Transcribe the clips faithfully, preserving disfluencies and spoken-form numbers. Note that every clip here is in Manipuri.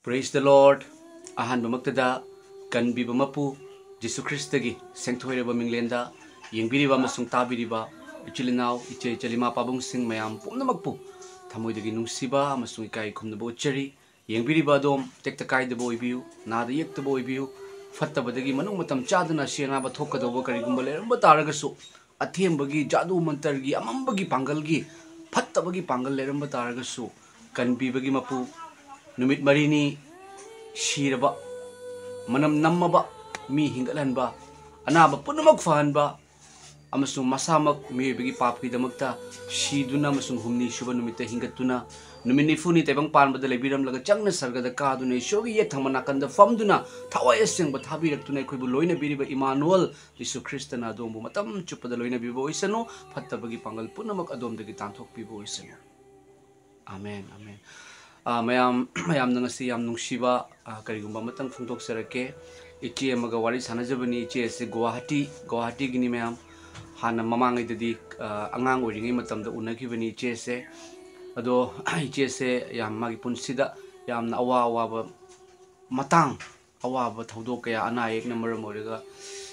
Praise the Lord. ꯑꯍꯥꯟꯕꯃꯛꯇꯗ ꯀꯟꯕꯤꯕ ꯃꯄꯨ ꯖꯤꯁꯨ ꯈ꯭ꯔꯤꯁꯇꯒꯤ ꯁꯦꯡꯊꯣꯏꯔꯕ ꯃꯤꯡꯂꯦꯟꯗ ꯌꯦꯡꯕꯤꯔꯤꯕ ꯑꯃꯁꯨꯡ ꯇꯥꯕꯤꯔꯤꯕ ꯏꯆꯤꯜ ꯏꯅꯥꯎ, ꯏꯆꯦ ꯏꯆꯜ, ꯏꯃꯥ ꯄꯥꯕꯨꯡꯁꯤꯡ ꯃꯌꯥꯝ ꯄꯨꯝꯅꯃꯛꯄꯨ ꯊꯃꯣꯏꯗꯒꯤ ꯅꯨꯡꯁꯤꯕ ꯑꯃꯁꯨꯡ ꯏꯀꯥꯏ ꯈꯨꯝꯅꯕ ꯎꯠꯆꯔꯤ꯫ ꯌꯦꯡꯕꯤꯔꯤꯕ ꯑꯗꯣꯝ ꯇꯦꯛꯇ ꯀꯥꯏꯗꯕ ꯑꯣꯏꯕꯤꯌꯨ, ꯅꯥꯗ ꯌꯦꯛꯇꯕ ꯑꯣꯏꯕꯤꯌꯨ, ꯐꯠꯇꯕꯗꯒꯤ ꯃꯅꯨꯡ ꯃꯇꯝ ꯆꯥꯗꯅ ꯑꯁꯤ ꯑꯅꯥꯕ ꯊꯣꯛꯀꯗꯧꯕ ꯀꯔꯤꯒꯨꯝꯕ ꯂꯩꯔꯝꯕ ꯇꯥꯔꯒꯁꯨ, ꯑꯊꯦꯝꯕꯒꯤ, ꯖꯥꯗꯨ ꯃꯟꯇꯔꯒꯤ, ꯑꯃꯝꯕꯒꯤ ꯄꯥꯡꯒꯜꯒꯤ, ꯐꯠꯇꯕꯒꯤ ꯄꯥꯡꯒꯜ ꯂꯩꯔꯝꯕ ꯇꯥꯔꯒꯁꯨ, ꯀꯟꯕꯤꯕꯒꯤ ꯃꯄꯨ, ꯅꯨꯃꯤꯠ ꯃꯔꯤꯅꯤ ꯁꯤꯔꯕ, ꯃꯅꯝ ꯅꯝꯃꯕ ꯃꯤ ꯍꯤꯡꯒꯠꯍꯟꯕ, ꯑꯅꯥꯕ ꯄꯨꯝꯅꯃꯛ ꯐꯍꯟꯕ, ꯑꯃꯁꯨꯡ ꯃꯁꯥꯃꯛ ꯃꯤꯑꯣꯏꯕꯒꯤ ꯄꯥꯞꯀꯤꯗꯃꯛꯇ ꯁꯤꯗꯨꯅ ꯑꯃꯁꯨꯡ ꯍꯨꯝꯅꯤ ꯁꯨꯕ ꯅꯨꯃꯤꯠꯇ ꯍꯤꯡꯒꯠꯇꯨꯅ, ꯅꯨꯃꯤꯠ ꯅꯤꯐꯨꯅꯤ ꯇꯥꯏꯕꯪ ꯄꯥꯟꯕꯗ ꯂꯩꯕꯤꯔꯝꯂꯒ ꯆꯪꯅ ꯁꯔꯒꯗ ꯀꯥꯗꯨꯅ ꯏꯁꯣꯔꯒꯤ ꯌꯦꯠ ꯊꯪꯕ ꯅꯥꯀꯟꯗ ꯐꯝꯗꯨꯅ ꯊꯋꯥꯏ ꯑꯁꯦꯡꯕ ꯊꯥꯕꯤꯔꯛꯇꯨꯅ ꯑꯩꯈꯣꯏꯕꯨ ꯂꯣꯏꯅꯕꯤꯔꯤꯕ ꯏꯃꯥꯅꯨꯑꯦꯜ ꯖꯤꯁꯨ ꯈ꯭ꯔꯤꯁꯇꯅ ꯑꯗꯣꯝꯕꯨ ꯃꯇꯝ ꯆꯨꯞꯄꯗ ꯂꯣꯏꯅꯕꯤꯕ ꯑꯣꯏꯁꯅꯨ꯫ ꯐꯠꯇꯕꯒꯤ ꯄꯥꯡꯒꯜ ꯄꯨꯝꯅꯃꯛ ꯑꯗꯣꯝꯗꯒꯤ ꯇꯥꯟꯊꯣꯛꯄꯤꯕ ꯑꯣꯏꯁꯅꯨ꯫ Amen, amen. ꯑꯥ, ꯃꯌꯥꯝ, ꯃꯌꯥꯝꯅ ꯉꯁꯤ ꯌꯥꯝ ꯅꯨꯡꯁꯤꯕ, ꯑꯥ, ꯀꯔꯤꯒꯨꯝꯕ ꯑꯃꯇꯪ ꯐꯣꯡꯗꯣꯛꯆꯔꯛꯀꯦ꯫ ꯏꯆꯦ ꯑꯃꯒ ꯋꯥꯔꯤ ꯁꯥꯟꯅꯖꯕꯅꯤ꯫ ꯏꯆꯦ ꯑꯁꯤ ꯒꯨꯋꯥꯍꯥꯇꯤ, ꯒꯨꯋꯥꯍꯥꯇꯤꯒꯤꯅꯤ ꯃꯌꯥꯝ꯫ ꯍꯥꯟꯅ ꯃꯃꯥꯡꯉꯩꯗꯗꯤ, ꯑꯥ, ꯑꯉꯥꯡ ꯑꯣꯏꯔꯤꯉꯩ ꯃꯇꯝꯗ ꯎꯅꯈꯤꯕꯅꯤ ꯏꯆꯦꯁꯦ꯫ ꯑꯗꯣ ꯏꯆꯦꯁꯦ ꯌꯥꯝ ꯃꯥꯒꯤ ꯄꯨꯟꯁꯤꯗ ꯌꯥꯝꯅ ꯑꯋꯥ ꯑꯋꯥꯕ ꯃꯇꯥꯡ, ꯑꯋꯥꯕ ꯊꯧꯗꯣꯛ ꯀꯌꯥ, ꯑꯅꯥ ꯑꯌꯦꯛꯅ ꯃꯔꯝ ꯑꯣꯏꯔꯒ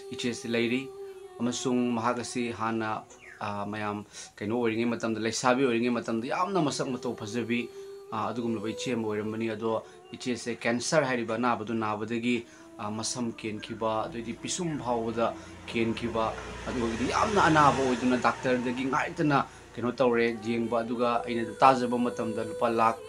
ꯏꯆꯦꯁꯤ ꯂꯩꯔꯤ꯫ ꯑꯃꯁꯨꯡ ꯃꯍꯥꯛ ꯑꯁꯤ ꯍꯥꯟꯅ, ꯑꯥ, ꯃꯌꯥꯝ ꯀꯩꯅꯣ ꯑꯣꯏꯔꯤꯉꯩ ꯃꯇꯝꯗ, ꯂꯩꯁꯥꯕꯤ ꯑꯣꯏꯔꯤꯉꯩ ꯃꯇꯝꯗ ꯌꯥꯝꯅ ꯃꯁꯛ ꯃꯇꯧ ꯐꯖꯕꯤ, ꯑꯥ, ꯑꯗꯨꯒꯨꯝꯂꯕ ꯏꯆꯦ ꯑꯃ ꯑꯣꯏꯔꯝꯕꯅꯤ꯫ ꯑꯗꯣ ꯏꯆꯦꯁꯦ ꯀꯦꯟꯁꯔ ꯍꯥꯏꯔꯤꯕ ꯑꯅꯥꯕꯗꯨ ꯅꯥꯕꯗꯒꯤ, ꯑꯥ, ꯃꯁꯝ ꯀꯦꯟꯈꯤꯕ, ꯑꯗꯩꯗꯤ ꯄꯤꯁꯨꯝ ꯐꯥꯎꯕꯗ ꯀꯦꯟꯈꯤꯕ, ꯑꯗꯨꯒꯤꯗꯤ ꯌꯥꯝꯅ ꯑꯅꯥꯕ ꯑꯣꯏꯗꯨꯅ ꯗꯥꯛꯇꯔꯗꯒꯤ ꯉꯥꯏꯇꯅ ꯀꯩꯅꯣ ꯇꯧꯔꯦ, ꯌꯦꯡꯕ꯫ ꯑꯗꯨꯒ ꯑꯩꯅ ꯇꯥꯖꯕ ꯃꯇꯝꯗ ꯂꯨꯄꯥ ꯂꯥꯈ,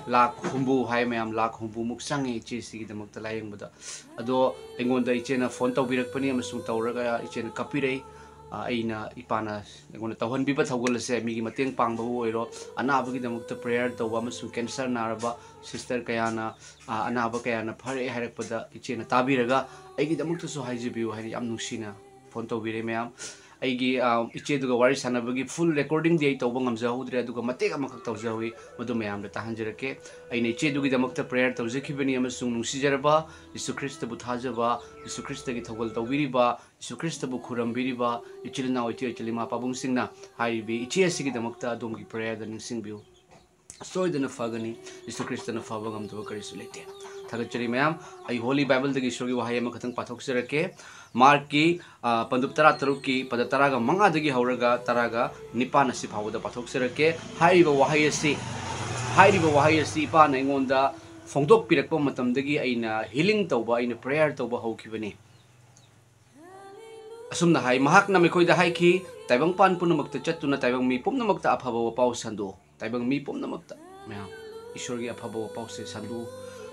ꯂꯥꯈ ꯍꯨꯝꯐꯨ ꯍꯥꯏ ꯃꯌꯥꯝ, ꯂꯥꯈ ꯍꯨꯝꯐꯨꯃꯨꯛ ꯆꯪꯉꯦ ꯏꯆꯦꯁꯤꯒꯤꯗꯃꯛꯇ ꯂꯥꯌꯦꯡꯕꯗ꯫ ꯑꯗꯣ ꯑꯩꯉꯣꯟꯗ ꯏꯆꯦꯅ ꯐꯣꯟ ꯇꯧꯕꯤꯔꯛꯄꯅꯤ ꯑꯃꯁꯨꯡ ꯇꯧꯔꯒ ꯏꯆꯦꯅ ꯀꯥꯞꯄꯤꯔꯛꯏ꯫ ꯑ, ꯑꯩꯅ, ꯏꯄꯥꯅ ꯑꯩꯉꯣꯟꯗ ꯇꯧꯍꯟꯕꯤꯕ ꯊꯧꯒꯜ ꯑꯁꯦ, ꯃꯤꯒꯤ ꯃꯇꯦꯡ ꯄꯥꯡꯕꯕꯨ ꯑꯣꯏꯔꯣ, ꯑꯅꯥꯕꯒꯤꯗꯃꯛꯇ ꯄ꯭ꯔꯦꯌꯔ ꯇꯧꯕ ꯑꯃꯁꯨꯡ ꯀꯦꯟꯁꯔ ꯅꯥꯔꯕ ꯁꯤꯁꯇꯔ ꯀꯌꯥꯅ, ꯑ, ꯑꯅꯥꯕ ꯀꯌꯥꯅ ꯐꯔꯦ ꯍꯥꯏꯔꯛꯄꯗ ꯏꯆꯦꯅ ꯇꯥꯕꯤꯔꯒ ꯑꯩꯒꯤꯗꯃꯛꯇꯁꯨ ꯍꯥꯏꯖꯕꯤꯌꯨ ꯍꯥꯏꯅ ꯌꯥꯝ ꯅꯨꯡꯁꯤꯅ ꯐꯣꯟ ꯇꯧꯕꯤꯔꯦ ꯃꯌꯥꯝ꯫ ꯑꯩꯒꯤ, ꯑ, ꯏꯆꯦꯗꯨꯒ ꯋꯥꯔꯤ ꯁꯥꯟꯅꯕꯒꯤ ꯐꯨꯜ ꯔꯦꯀꯣꯔꯗꯤꯡꯗꯤ ꯑꯩ ꯇꯧꯕ ꯉꯝꯖꯍꯧꯗ꯭ꯔꯦ, ꯑꯗꯨꯒ ꯃꯇꯦꯛ ꯑꯃꯈꯛ ꯇꯧꯖꯍꯧꯏ, ꯃꯗꯨ ꯃꯌꯥꯝꯗ ꯇꯥꯍꯟꯖꯔꯛꯀꯦ꯫ ꯑꯩꯅ ꯏꯆꯦꯗꯨꯒꯤꯗꯃꯛꯇ ꯄ꯭ꯔꯦꯌꯔ ꯇꯧꯖꯈꯤꯕꯅꯤ ꯑꯃꯁꯨꯡ ꯅꯨꯡꯁꯤꯖꯔꯕ ꯖꯤꯁꯨ ꯈ꯭ꯔꯤꯁꯇꯕꯨ ꯊꯥꯖꯕ, ꯖꯤꯁꯨ ꯈ꯭ꯔꯤꯁꯇꯒꯤ ꯊꯧꯒꯜ ꯇꯧꯕꯤꯔꯤꯕ, ꯖꯤꯁꯨ ꯈ꯭ꯔꯤꯁꯇꯕꯨ ꯈꯨꯔꯨꯝꯕꯤꯔꯤꯕ ꯏꯆꯤꯜ ꯏꯅꯥꯎ, ꯏꯆꯦ ꯏꯆꯜ, ꯏꯃꯥ ꯄꯥꯕꯨꯡꯁꯤꯡꯅ ꯍꯥꯏꯔꯤꯕꯤ ꯏꯆꯦ ꯑꯁꯤꯒꯤꯗꯃꯛꯇ ꯑꯗꯣꯝꯒꯤ ꯄ꯭ꯔꯦꯌꯔꯗ ꯅꯤꯡꯁꯤꯡꯕꯤꯌꯨ꯫ ꯁꯣꯏꯗꯅ ꯐꯒꯅꯤ꯫ ꯖꯤꯁꯨ ꯈ꯭ꯔꯤꯁꯇꯅ ꯐꯕ ꯉꯝꯗꯕ ꯀꯔꯤꯁꯨ ꯂꯩꯇꯦ꯫ ꯊꯥꯒꯠꯆꯔꯤ ꯃꯌꯥꯝ꯫ ꯑꯩ Holy Bible ꯗꯒꯤ ꯏꯁꯣꯔꯒꯤ ꯋꯥꯍꯩ ꯑꯃꯈꯛꯇꯪ ꯄꯥꯊꯣꯛꯆꯔꯛꯀꯦ꯫ ꯃꯥꯔꯛꯀꯤ, ꯑ, ꯄꯟꯗꯨꯞ ꯇꯔꯥꯇꯔꯨꯛꯀꯤ ꯄꯗ ꯇꯔꯥꯒ ꯃꯉꯥꯗꯒꯤ ꯍꯧꯔꯒ ꯇꯔꯥꯒ ꯅꯤꯄꯥꯟ ꯑꯁꯤ ꯐꯥꯎꯕꯗ ꯄꯥꯊꯣꯛꯆꯔꯛꯀꯦ꯫ ꯍꯥꯏꯔꯤꯕ ꯋꯥꯍꯩ ꯑꯁꯤ, ꯍꯥꯏꯔꯤꯕ ꯋꯥꯍꯩ ꯑꯁꯤ ꯏꯄꯥꯅ ꯑꯩꯉꯣꯟꯗ ꯐꯣꯡꯗꯣꯛꯄꯤꯔꯛꯄ ꯃꯇꯝꯗꯒꯤ ꯑꯩꯅ healing ꯇꯧꯕ, ꯑꯩꯅ prayer ꯇꯧꯕ ꯍꯧꯈꯤꯕꯅꯤ꯫ ꯑꯁꯨꯝꯅ ꯍꯥꯏ, ꯃꯍꯥꯛꯅ ꯃꯈꯣꯏꯗ ꯍꯥꯏꯈꯤ, "ꯇꯥꯏꯕꯪꯄꯥꯟ ꯄꯨꯝꯅꯃꯛꯇ ꯆꯠꯇꯨꯅ ꯇꯥꯏꯕꯪ ꯃꯤ ꯄꯨꯝꯅꯃꯛꯇ ꯑꯐꯕ ꯋꯥꯄꯥꯎ ꯁꯟꯗꯣꯛꯎ꯫" ꯇꯥꯏꯕꯪ ꯃꯤ ꯄꯨꯝꯅꯃꯛꯇ, ꯃꯌꯥꯝ, ꯏꯁꯣꯔꯒꯤ ꯑꯐꯕ ꯋꯥꯄꯥꯎꯁꯦ ꯁꯟꯗꯣꯛꯎ꯫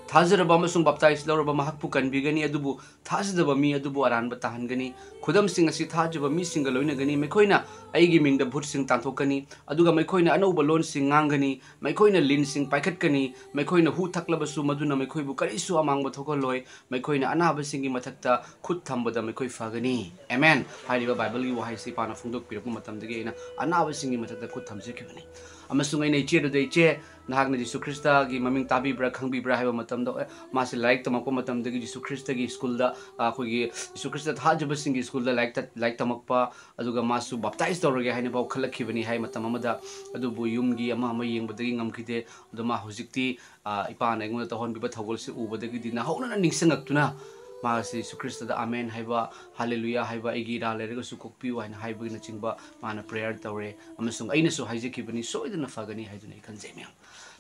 ꯊꯥꯖꯔꯕ ꯑꯃꯁꯨꯡ baptize ꯂꯧꯔꯕ ꯃꯍꯥꯛꯄꯨ ꯀꯟꯕꯤꯒꯅꯤ, ꯑꯗꯨꯕꯨ ꯊꯥꯖꯗꯕ ꯃꯤ ꯑꯗꯨꯕꯨ ꯑꯔꯥꯟꯕ ꯇꯥꯍꯟꯒꯅꯤ꯫ ꯈꯨꯗꯝꯁꯤꯡ ꯑꯁꯤ ꯊꯥꯖꯕ ꯃꯤꯁꯤꯡꯒ ꯂꯣꯏꯅꯒꯅꯤ꯫ ꯃꯈꯣꯏꯅ ꯑꯩꯒꯤ ꯃꯤꯡꯗ ꯚꯨꯠꯁꯤꯡ ꯇꯥꯟꯊꯣꯛꯀꯅꯤ, ꯑꯗꯨꯒ ꯃꯈꯣꯏꯅ ꯑꯅꯧꯕ ꯂꯣꯟꯁꯤꯡ ꯉꯥꯡꯒꯅꯤ꯫ ꯃꯈꯣꯏꯅ ꯂꯤꯟꯁꯤꯡ ꯄꯥꯏꯈꯠꯀꯅꯤ꯫ ꯃꯈꯣꯏꯅ ꯍꯨ ꯊꯛꯂꯕꯁꯨ ꯃꯗꯨꯅ ꯃꯈꯣꯏꯕꯨ ꯀꯔꯤꯁꯨ ꯑꯃꯥꯡꯕ ꯊꯣꯛꯍꯜꯂꯣꯏ꯫ ꯃꯈꯣꯏꯅ ꯑꯅꯥꯕꯁꯤꯡꯒꯤ ꯃꯊꯛꯇ ꯈꯨꯠ ꯊꯝꯕꯗ ꯃꯈꯣꯏ ꯐꯒꯅꯤ꯫ ꯑꯦꯃꯦꯟ꯫ ꯍꯥꯏꯔꯤꯕ ꯕꯥꯏꯕꯜꯒꯤ ꯋꯥꯍꯩꯁꯤ ꯏꯄꯥꯅ ꯐꯣꯡꯗꯣꯛꯄꯤꯔꯛꯄ ꯃꯇꯝꯗꯒꯤ ꯑꯩꯅ ꯑꯅꯥꯕꯁꯤꯡꯒꯤ ꯃꯊꯛꯇ ꯈꯨꯠ ꯊꯝꯖꯈꯤꯕꯅꯤ꯫ ꯑꯃꯁꯨꯡ ꯑꯩꯅ ꯏꯆꯦꯗꯨꯗ, "ꯏꯆꯦ, ꯅꯍꯥꯛꯅ ꯖꯤꯁꯨ ꯈ꯭ꯔꯤꯁꯇꯒꯤ ꯃꯃꯤꯡ ꯇꯥꯕꯤꯕ꯭ꯔꯥ, ꯈꯪꯕꯤꯕ꯭ꯔꯥ?" ꯍꯥꯏꯕ ꯃꯇꯝꯗ, ꯑꯦ, ꯃꯥꯁꯦ ꯂꯥꯏꯔꯤꯛ ꯇꯝꯃꯛꯄ ꯃꯇꯝꯗꯒꯤ ꯖꯤꯁꯨ ꯈ꯭ꯔꯤꯁꯇꯒꯤ ꯁ꯭ꯀꯨꯜꯗ, ꯑ, ꯑꯩꯈꯣꯏꯒꯤ ꯖꯤꯁꯨ ꯈ꯭ꯔꯤꯁꯇ ꯊꯥꯖꯕꯁꯤꯡꯒꯤ ꯁ꯭ꯀꯨꯜꯗ ꯂꯥꯏꯔꯤꯛ ꯇ-, ꯂꯥꯏꯔꯤꯛ ꯇꯝꯃꯛꯄ, ꯑꯗꯨꯒ ꯃꯥꯁꯨ baptize ꯇꯧꯔꯒꯦ ꯍꯥꯏꯅ ꯐꯥꯎ ꯈꯜꯂꯛꯈꯤꯕꯅꯤ ꯍꯥꯏ ꯃꯇꯝ ꯑꯃꯗ꯫ ꯑꯗꯨꯕꯨ ꯌꯨꯝꯒꯤ ꯑꯃ ꯑꯃ ꯌꯦꯡꯕꯗꯒꯤ ꯉꯝꯈꯤꯗꯦ꯫ ꯑꯗꯣ ꯃꯥ ꯍꯧꯖꯤꯛꯇꯤ, ꯑ, ꯏꯄꯥꯅ ꯑꯩꯉꯣꯟꯗ ꯇꯧꯍꯟꯕꯤꯕ ꯊꯧꯒꯜꯁꯦ ꯎꯕꯗꯒꯤꯗꯤ ꯅꯧꯍꯧꯅꯅ ꯅꯤꯡꯁꯤꯡꯉꯛꯇꯨꯅ ꯃꯥꯁꯦ ꯖꯤꯁꯨ ꯈ꯭ꯔꯤꯁꯇꯗ "ꯑꯥꯃꯦꯟ" ꯍꯥꯏꯕ, "ꯍꯥꯂꯦꯂꯨꯌꯥ" ꯍꯥꯏꯕ, "ꯑꯩꯒꯤ ꯏꯔꯥ ꯂꯩꯔꯒꯁꯨ ꯀꯣꯛꯄꯤꯌꯨ" ꯍꯥꯏꯅ ꯍꯥꯏꯕꯒꯤꯅꯆꯤꯡꯕ ꯃꯥꯅ prayer ꯇꯧꯔꯦ꯫ ꯑꯃꯁꯨꯡ ꯑꯩꯅꯁꯨ ꯍꯥꯏꯖꯈꯤꯕꯅꯤ, ꯁꯣꯏꯗꯅ ꯐꯒꯅꯤ ꯍꯥꯏꯗꯨꯅ ꯑꯩ ꯈꯟꯖꯩ ꯃꯌꯥꯝ꯫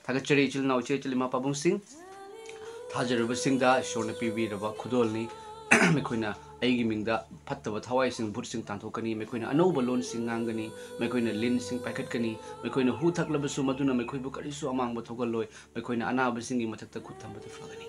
ꯊꯥꯒꯠꯆꯔꯤ ꯏꯆꯤꯜ ꯏꯅꯥꯎ, ꯏꯆꯦ ꯏꯆꯜ, ꯏꯃꯥ ꯄꯥꯕꯨꯡꯁꯤꯡ꯫ ꯊꯥꯖꯔꯕꯁꯤꯡꯗ ꯏꯁꯣꯔꯅ ꯄꯤꯕꯤꯔꯕ ꯈꯨꯗꯣꯜꯅꯤ꯫ ꯃꯈꯣꯏꯅ ꯑꯩꯒꯤ ꯃꯤꯡꯗ ꯐꯠꯇꯕ ꯊꯋꯥꯏꯁꯤꯡ, ꯚꯨꯠꯁꯤꯡ ꯇꯥꯟꯊꯣꯛꯀꯅꯤ꯫ ꯃꯈꯣꯏꯅ ꯑꯅꯧꯕ ꯂꯣꯟꯁꯤꯡ ꯉꯥꯡꯒꯅꯤ꯫ ꯃꯈꯣꯏꯅ ꯂꯤꯟꯁꯤꯡ ꯄꯥꯏꯈꯠꯀꯅꯤ꯫ ꯃꯈꯣꯏꯅ ꯍꯨ ꯊꯛꯂꯕꯁꯨ ꯃꯗꯨꯅ ꯃꯈꯣꯏꯕꯨ ꯀꯔꯤꯁꯨ ꯑꯃꯥꯡꯕ ꯊꯣꯛꯍꯜꯂꯣꯏ꯫ ꯃꯈꯣꯏꯅ ꯑꯅꯥꯕꯁꯤꯡꯒꯤ ꯃꯊꯛꯇ ꯈꯨꯠ ꯊꯝꯕꯗ ꯐꯒꯅꯤ꯫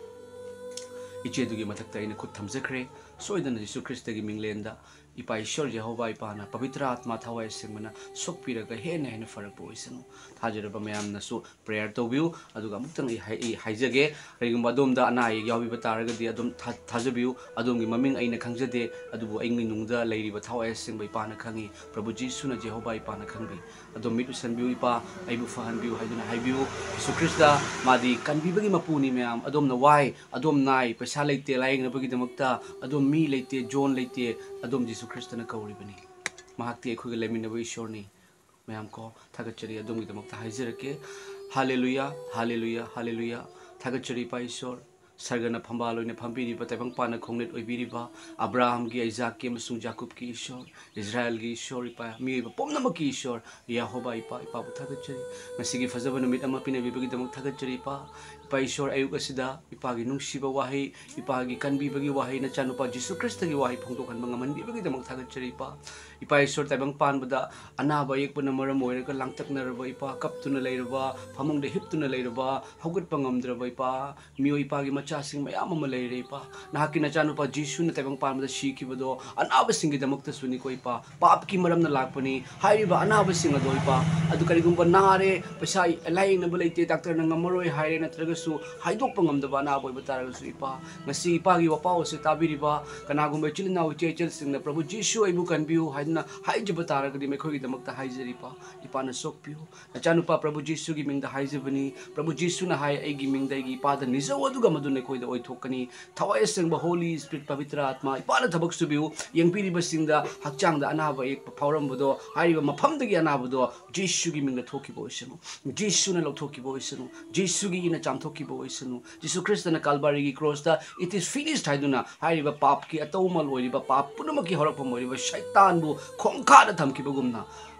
ꯏꯆꯦꯗꯨꯒꯤ ꯃꯊꯛꯇ ꯑꯩꯅ ꯈꯨꯠ ꯊꯝꯖꯈ꯭ꯔꯦ꯫ ꯁꯣꯏꯗꯅ ꯖꯤꯁꯨ ꯈ꯭ꯔꯤꯁꯇꯒꯤ ꯃꯤꯡꯂꯦꯟꯗ ꯏꯄꯥ ꯏꯁꯣꯔ ꯌꯦꯍꯣꯚꯥ ꯏꯄꯥꯅ ꯄꯕꯤꯇ꯭ꯔ ꯑꯥꯇꯃꯥ ꯊꯋꯥꯏ ꯑꯁꯦꯡꯕꯅ ꯁꯣꯛꯄꯤꯔꯒ ꯍꯦꯟꯅ ꯍꯦꯟꯅ ꯐꯔꯛꯄ ꯑꯣꯏꯁꯅꯨ꯫ ꯊꯥꯖꯔꯕ ꯃꯌꯥꯝꯅꯁꯨ prayer ꯇꯧꯕꯤꯌꯨ꯫ ꯑꯗꯨꯒ ꯑꯃꯨꯛꯇꯪ ꯑꯩ ꯍꯥꯏ-, ꯑꯩ ꯍꯥꯏꯖꯒꯦ, ꯀꯔꯤꯒꯨꯝꯕ ꯑꯗꯣꯝꯗ ꯑꯅꯥ ꯑꯌꯦꯛ ꯌꯥꯎꯕꯤꯕ ꯇꯥꯔꯒꯗꯤ ꯑꯗꯨꯝ ꯊꯥ-, ꯊꯥꯖꯕꯤꯌꯨ꯫ ꯑꯗꯣꯝꯒꯤ ꯃꯃꯤꯡ ꯑꯩꯅ ꯈꯪꯖꯗꯦ, ꯑꯗꯨꯕꯨ ꯑꯩꯒꯤ ꯅꯨꯡꯗ ꯂꯩꯔꯤꯕ ꯊꯋꯥꯏ ꯑꯁꯦꯡꯕ ꯏꯄꯥꯅ ꯈꯪꯏ꯫ ꯄ꯭ꯔꯚꯨ ꯖꯤꯁꯨꯅ ꯌꯦꯍꯣꯚꯥ ꯏꯄꯥꯅ ꯈꯪꯕꯤ꯫ ꯑꯗꯣꯝ ꯃꯤꯠ ꯎꯁꯟꯕꯤꯌꯨ, "ꯏꯄꯥ, ꯑꯩꯕꯨ ꯐꯍꯟꯕꯤꯌꯨ" ꯍꯥꯏꯗꯨꯅ ꯍꯥꯏꯕꯤꯌꯨ꯫ ꯖꯤꯁꯨ ꯈ꯭ꯔꯤꯁꯇ ꯃꯥꯗꯤ ꯀꯟꯕꯤꯕꯒꯤ ꯃꯄꯨꯅꯤ ꯃꯌꯥꯝ꯫ ꯑꯗꯣꯝꯅ ꯋꯥꯏ, ꯑꯗꯣꯝ ꯅꯥꯏ, ꯄꯩꯁꯥ ꯂꯩꯇꯦ ꯂꯥꯌꯦꯡꯅꯕꯒꯤꯗꯃꯛꯇ, ꯑꯗꯣꯝ ꯃꯤ ꯂꯩꯇꯦ, ꯖꯣꯟ ꯂꯩꯇꯦ, ꯑꯗꯣꯝ ꯖꯤꯁꯨ ꯈ꯭ꯔꯤꯁꯇꯅ ꯀꯧꯔꯤꯕꯅꯤ꯫ ꯃꯍꯥꯛꯇꯤ ꯑꯩꯈꯣꯏꯒ ꯂꯩꯃꯤꯟꯅꯕ ꯏꯁꯣꯔꯅꯤ꯫ ꯃꯌꯥꯝ ꯀꯣ, ꯊꯥꯒꯠꯆꯔꯤ꯫ ꯑꯗꯣꯝꯒꯤꯗꯃꯛꯇ ꯍꯥꯏꯖꯔꯛꯀꯦ꯫ ꯍꯥꯂꯦꯂꯨꯌꯥ, ꯍꯥꯂꯦꯂꯨꯌꯥ, ꯍꯥꯂꯦꯂꯨꯌꯥ꯫ ꯊꯥꯒꯠꯆꯔꯤ ꯏꯄꯥ ꯏꯁꯣꯔ, ꯁꯔꯒꯅ ꯐꯝꯕꯥꯜ ꯑꯣꯏꯅ ꯐꯝꯕꯤꯔꯤꯕ, ꯇꯥꯏꯕꯪꯄꯥꯟꯅ ꯈꯣꯡꯅꯦꯠ ꯑꯣꯏꯕꯤꯔꯤꯕ, ꯑꯕ꯭ꯔꯥꯍꯝꯒꯤ, ꯑꯥꯏꯖꯥꯛꯀꯤ ꯑꯃꯁꯨꯡ ꯖꯥꯀꯨꯕꯀꯤ ꯏꯁꯣꯔ, ꯏꯁꯔꯥꯌꯦꯜꯒꯤ ꯏꯁꯣꯔ, ꯏꯄꯥ, ꯃꯤꯑꯣꯏꯕ ꯄꯨꯝꯅꯃꯛꯀꯤ ꯏꯁꯣꯔ ꯌꯦꯍꯣꯕꯥ ꯏꯄꯥ, ꯏꯄꯥꯕꯨ ꯊꯥꯒꯠꯆꯔꯤ꯫ ꯉꯁꯤꯒꯤ ꯐꯖꯕ ꯅꯨꯃꯤꯠ ꯑꯃ ꯄꯤꯅꯕꯤꯕꯒꯤꯗꯃꯛ ꯊꯥꯒꯠꯆꯔꯤ ꯏꯄꯥ꯫ ꯏꯄꯥ ꯏꯁꯣꯔ, ꯑꯌꯨꯛ ꯑꯁꯤꯗ ꯏꯄꯥꯒꯤ ꯅꯨꯡꯁꯤꯕ ꯋꯥꯍꯩ, ꯏꯄꯥꯒꯤ ꯀꯟꯕꯤꯕꯒꯤ ꯋꯥꯍꯩ, ꯅꯆꯥꯅꯨꯄꯥ ꯖꯤꯁꯨ ꯈ꯭ꯔꯤꯁꯇꯒꯤ ꯋꯥꯍꯩ ꯐꯣꯡꯗꯣꯛꯍꯟꯕ ꯉꯝꯍꯟꯕꯤꯕꯒꯤꯗꯃꯛ ꯊꯥꯒꯠꯆꯔꯤ ꯏꯄꯥ꯫ ꯏꯄꯥ ꯏꯁꯣꯔ, ꯇꯥꯏꯕꯪ ꯄꯥꯟꯕꯗ ꯑꯅꯥꯕ ꯑꯌꯦꯛꯄꯅ ꯃꯔꯝ ꯑꯣꯏꯔꯒ ꯂꯥꯡꯇꯛꯅꯔꯕ ꯏꯄꯥ, ꯀꯞꯇꯨꯅ ꯂꯩꯔꯕ, ꯐꯃꯨꯡꯗ ꯍꯤꯞꯇꯨꯅ ꯂꯩꯔꯕ, ꯍꯧꯒꯠꯄ ꯉꯝꯗ꯭ꯔꯕ ꯏꯄꯥ, ꯃꯤꯑꯣꯏ ꯏꯄꯥꯒꯤ ꯃꯆꯥꯁꯤꯡ ꯃꯌꯥꯝ ꯑꯃ ꯂꯩꯔꯦ ꯏꯄꯥ꯫ ꯅꯍꯥꯛꯀꯤ ꯅꯆꯥꯅꯨꯄꯥ ꯖꯤꯁꯨꯅ ꯇꯥꯏꯕꯪ ꯄꯥꯟꯕꯗ ꯁꯤꯈꯤꯕꯗꯣ ꯑꯅꯥꯕꯁꯤꯡꯒꯤꯗꯃꯛꯇꯁꯨꯅꯤꯀꯣ ꯏꯄꯥ꯫ ꯄꯥꯞꯀꯤ ꯃꯔꯝꯅ ꯂꯥꯛꯄꯅꯤ꯫ ꯍꯥꯏꯔꯤꯕ ꯑꯅꯥꯕꯁꯤꯡ ꯑꯗꯣ ꯏꯄꯥ, ꯑꯗꯨ ꯀꯔꯤꯒꯨꯝꯕ ꯅꯥꯔꯦ, ꯄꯩꯁꯥ ꯂꯥꯌꯦꯡꯅꯕ ꯂꯩꯇꯦ, ꯗꯥꯛꯇꯔꯅ ꯉꯝꯃꯔꯣꯏ ꯍꯥꯏꯔꯦ, ꯅꯠꯇ꯭ꯔꯒꯁꯨ ꯍꯥꯏꯗꯣꯛꯄ ꯉꯝꯗꯕ ꯑꯅꯥꯕ ꯑꯣꯏꯕ ꯇꯥꯔꯒꯁꯨ ꯏꯄꯥ, ꯉꯁꯤ ꯏꯄꯥꯒꯤ ꯋꯥꯄꯥꯎ ꯑꯁꯤ ꯇꯥꯕꯤꯔꯤꯕ ꯀꯅꯥꯒꯨꯝꯕ ꯏꯆꯤꯜ ꯏꯅꯥꯎ, ꯏꯆꯦ ꯏꯆꯜꯁꯤꯡꯅ "ꯄ꯭ꯔꯚꯨ ꯖꯤꯁꯨ, ꯑꯩꯕꯨ ꯀꯟꯕꯤꯌꯨ" ꯍꯥꯏꯗꯨꯅ ꯍꯥꯏꯖꯕ ꯇꯥꯔꯒꯗꯤ, ꯃꯈꯣꯏꯒꯤꯗꯃꯛꯇ ꯍꯥꯏꯖꯔꯤ ꯏꯄꯥ, ꯏꯄꯥꯅ ꯁꯣꯛꯄꯤꯌꯨ꯫ ꯅꯆꯥꯅꯨꯄꯥ ꯄ꯭ꯔꯚꯨ ꯖꯤꯁꯨꯒꯤ ꯃꯤꯡꯗ ꯍꯥꯏꯖꯕꯅꯤ꯫ ꯄ꯭ꯔꯚꯨ ꯖꯤꯁꯨꯅ ꯍꯥꯏ, "ꯑꯩꯒꯤ ꯃꯤꯡꯗ ꯑꯩꯒꯤ ꯏꯄꯥꯗ ꯅꯤꯖꯧ, ꯑꯗꯨꯒ ꯃꯗꯨ ꯅꯈꯣꯏꯗ ꯑꯣꯏꯊꯣꯛꯀꯅꯤ"꯫ ꯊꯋꯥꯏ ꯑꯁꯦꯡꯕ Holy Spirit, ꯄꯕꯤꯇ꯭ꯔ ꯑꯥꯠꯃꯥ, ꯏꯄꯥꯅ ꯊꯕꯛ ꯁꯨꯕꯤꯌꯨ꯫ ꯌꯦꯡꯕꯤꯔꯤꯕꯁꯤꯡꯗ, ꯍꯛꯆꯥꯡꯗ ꯑꯅꯥꯕ ꯑꯌꯦꯛꯄ ꯐꯥꯎꯔꯝꯕꯗꯣ, ꯍꯥꯏꯔꯤꯕ ꯃꯐꯝꯗꯒꯤ ꯑꯅꯥꯕꯗꯣ ꯖꯤꯁꯨꯒꯤ ꯃꯤꯡꯗ ꯊꯣꯛꯈꯤꯕ ꯑꯣꯏꯁꯅꯨ꯫ ꯖꯤꯁꯨꯅ ꯂꯧꯊꯣꯛꯈꯤꯕ ꯑꯣꯏꯁꯅꯨ꯫ ꯖꯤꯁꯨꯒꯤ ꯏꯅ ꯆꯥꯝꯊꯣꯛꯈꯤꯕ ꯑꯣꯏꯁꯅꯨ꯫ ꯖꯤꯁꯨ ꯈ꯭ꯔꯤꯁꯇꯅ ꯀꯥꯜꯕꯥꯔꯤꯒꯤ ꯀ꯭ꯔꯣꯁꯇ "It is finished" ꯍꯥꯏꯗꯨꯅ ꯍꯥꯏꯔꯤꯕ ꯄꯥꯞꯀꯤ ꯑꯇꯧꯃꯜ ꯑꯣꯏꯔꯤꯕ, ꯄꯥꯞ ꯄꯨꯝꯅꯃꯛꯀꯤ ꯍꯧꯔꯛꯐꯝ ꯑꯣꯏꯔꯤꯕ ꯁꯩꯇꯥꯟꯕꯨ ꯈꯣꯡꯈꯥꯗ ꯊꯝꯈꯤꯕꯒꯨꯝꯅ,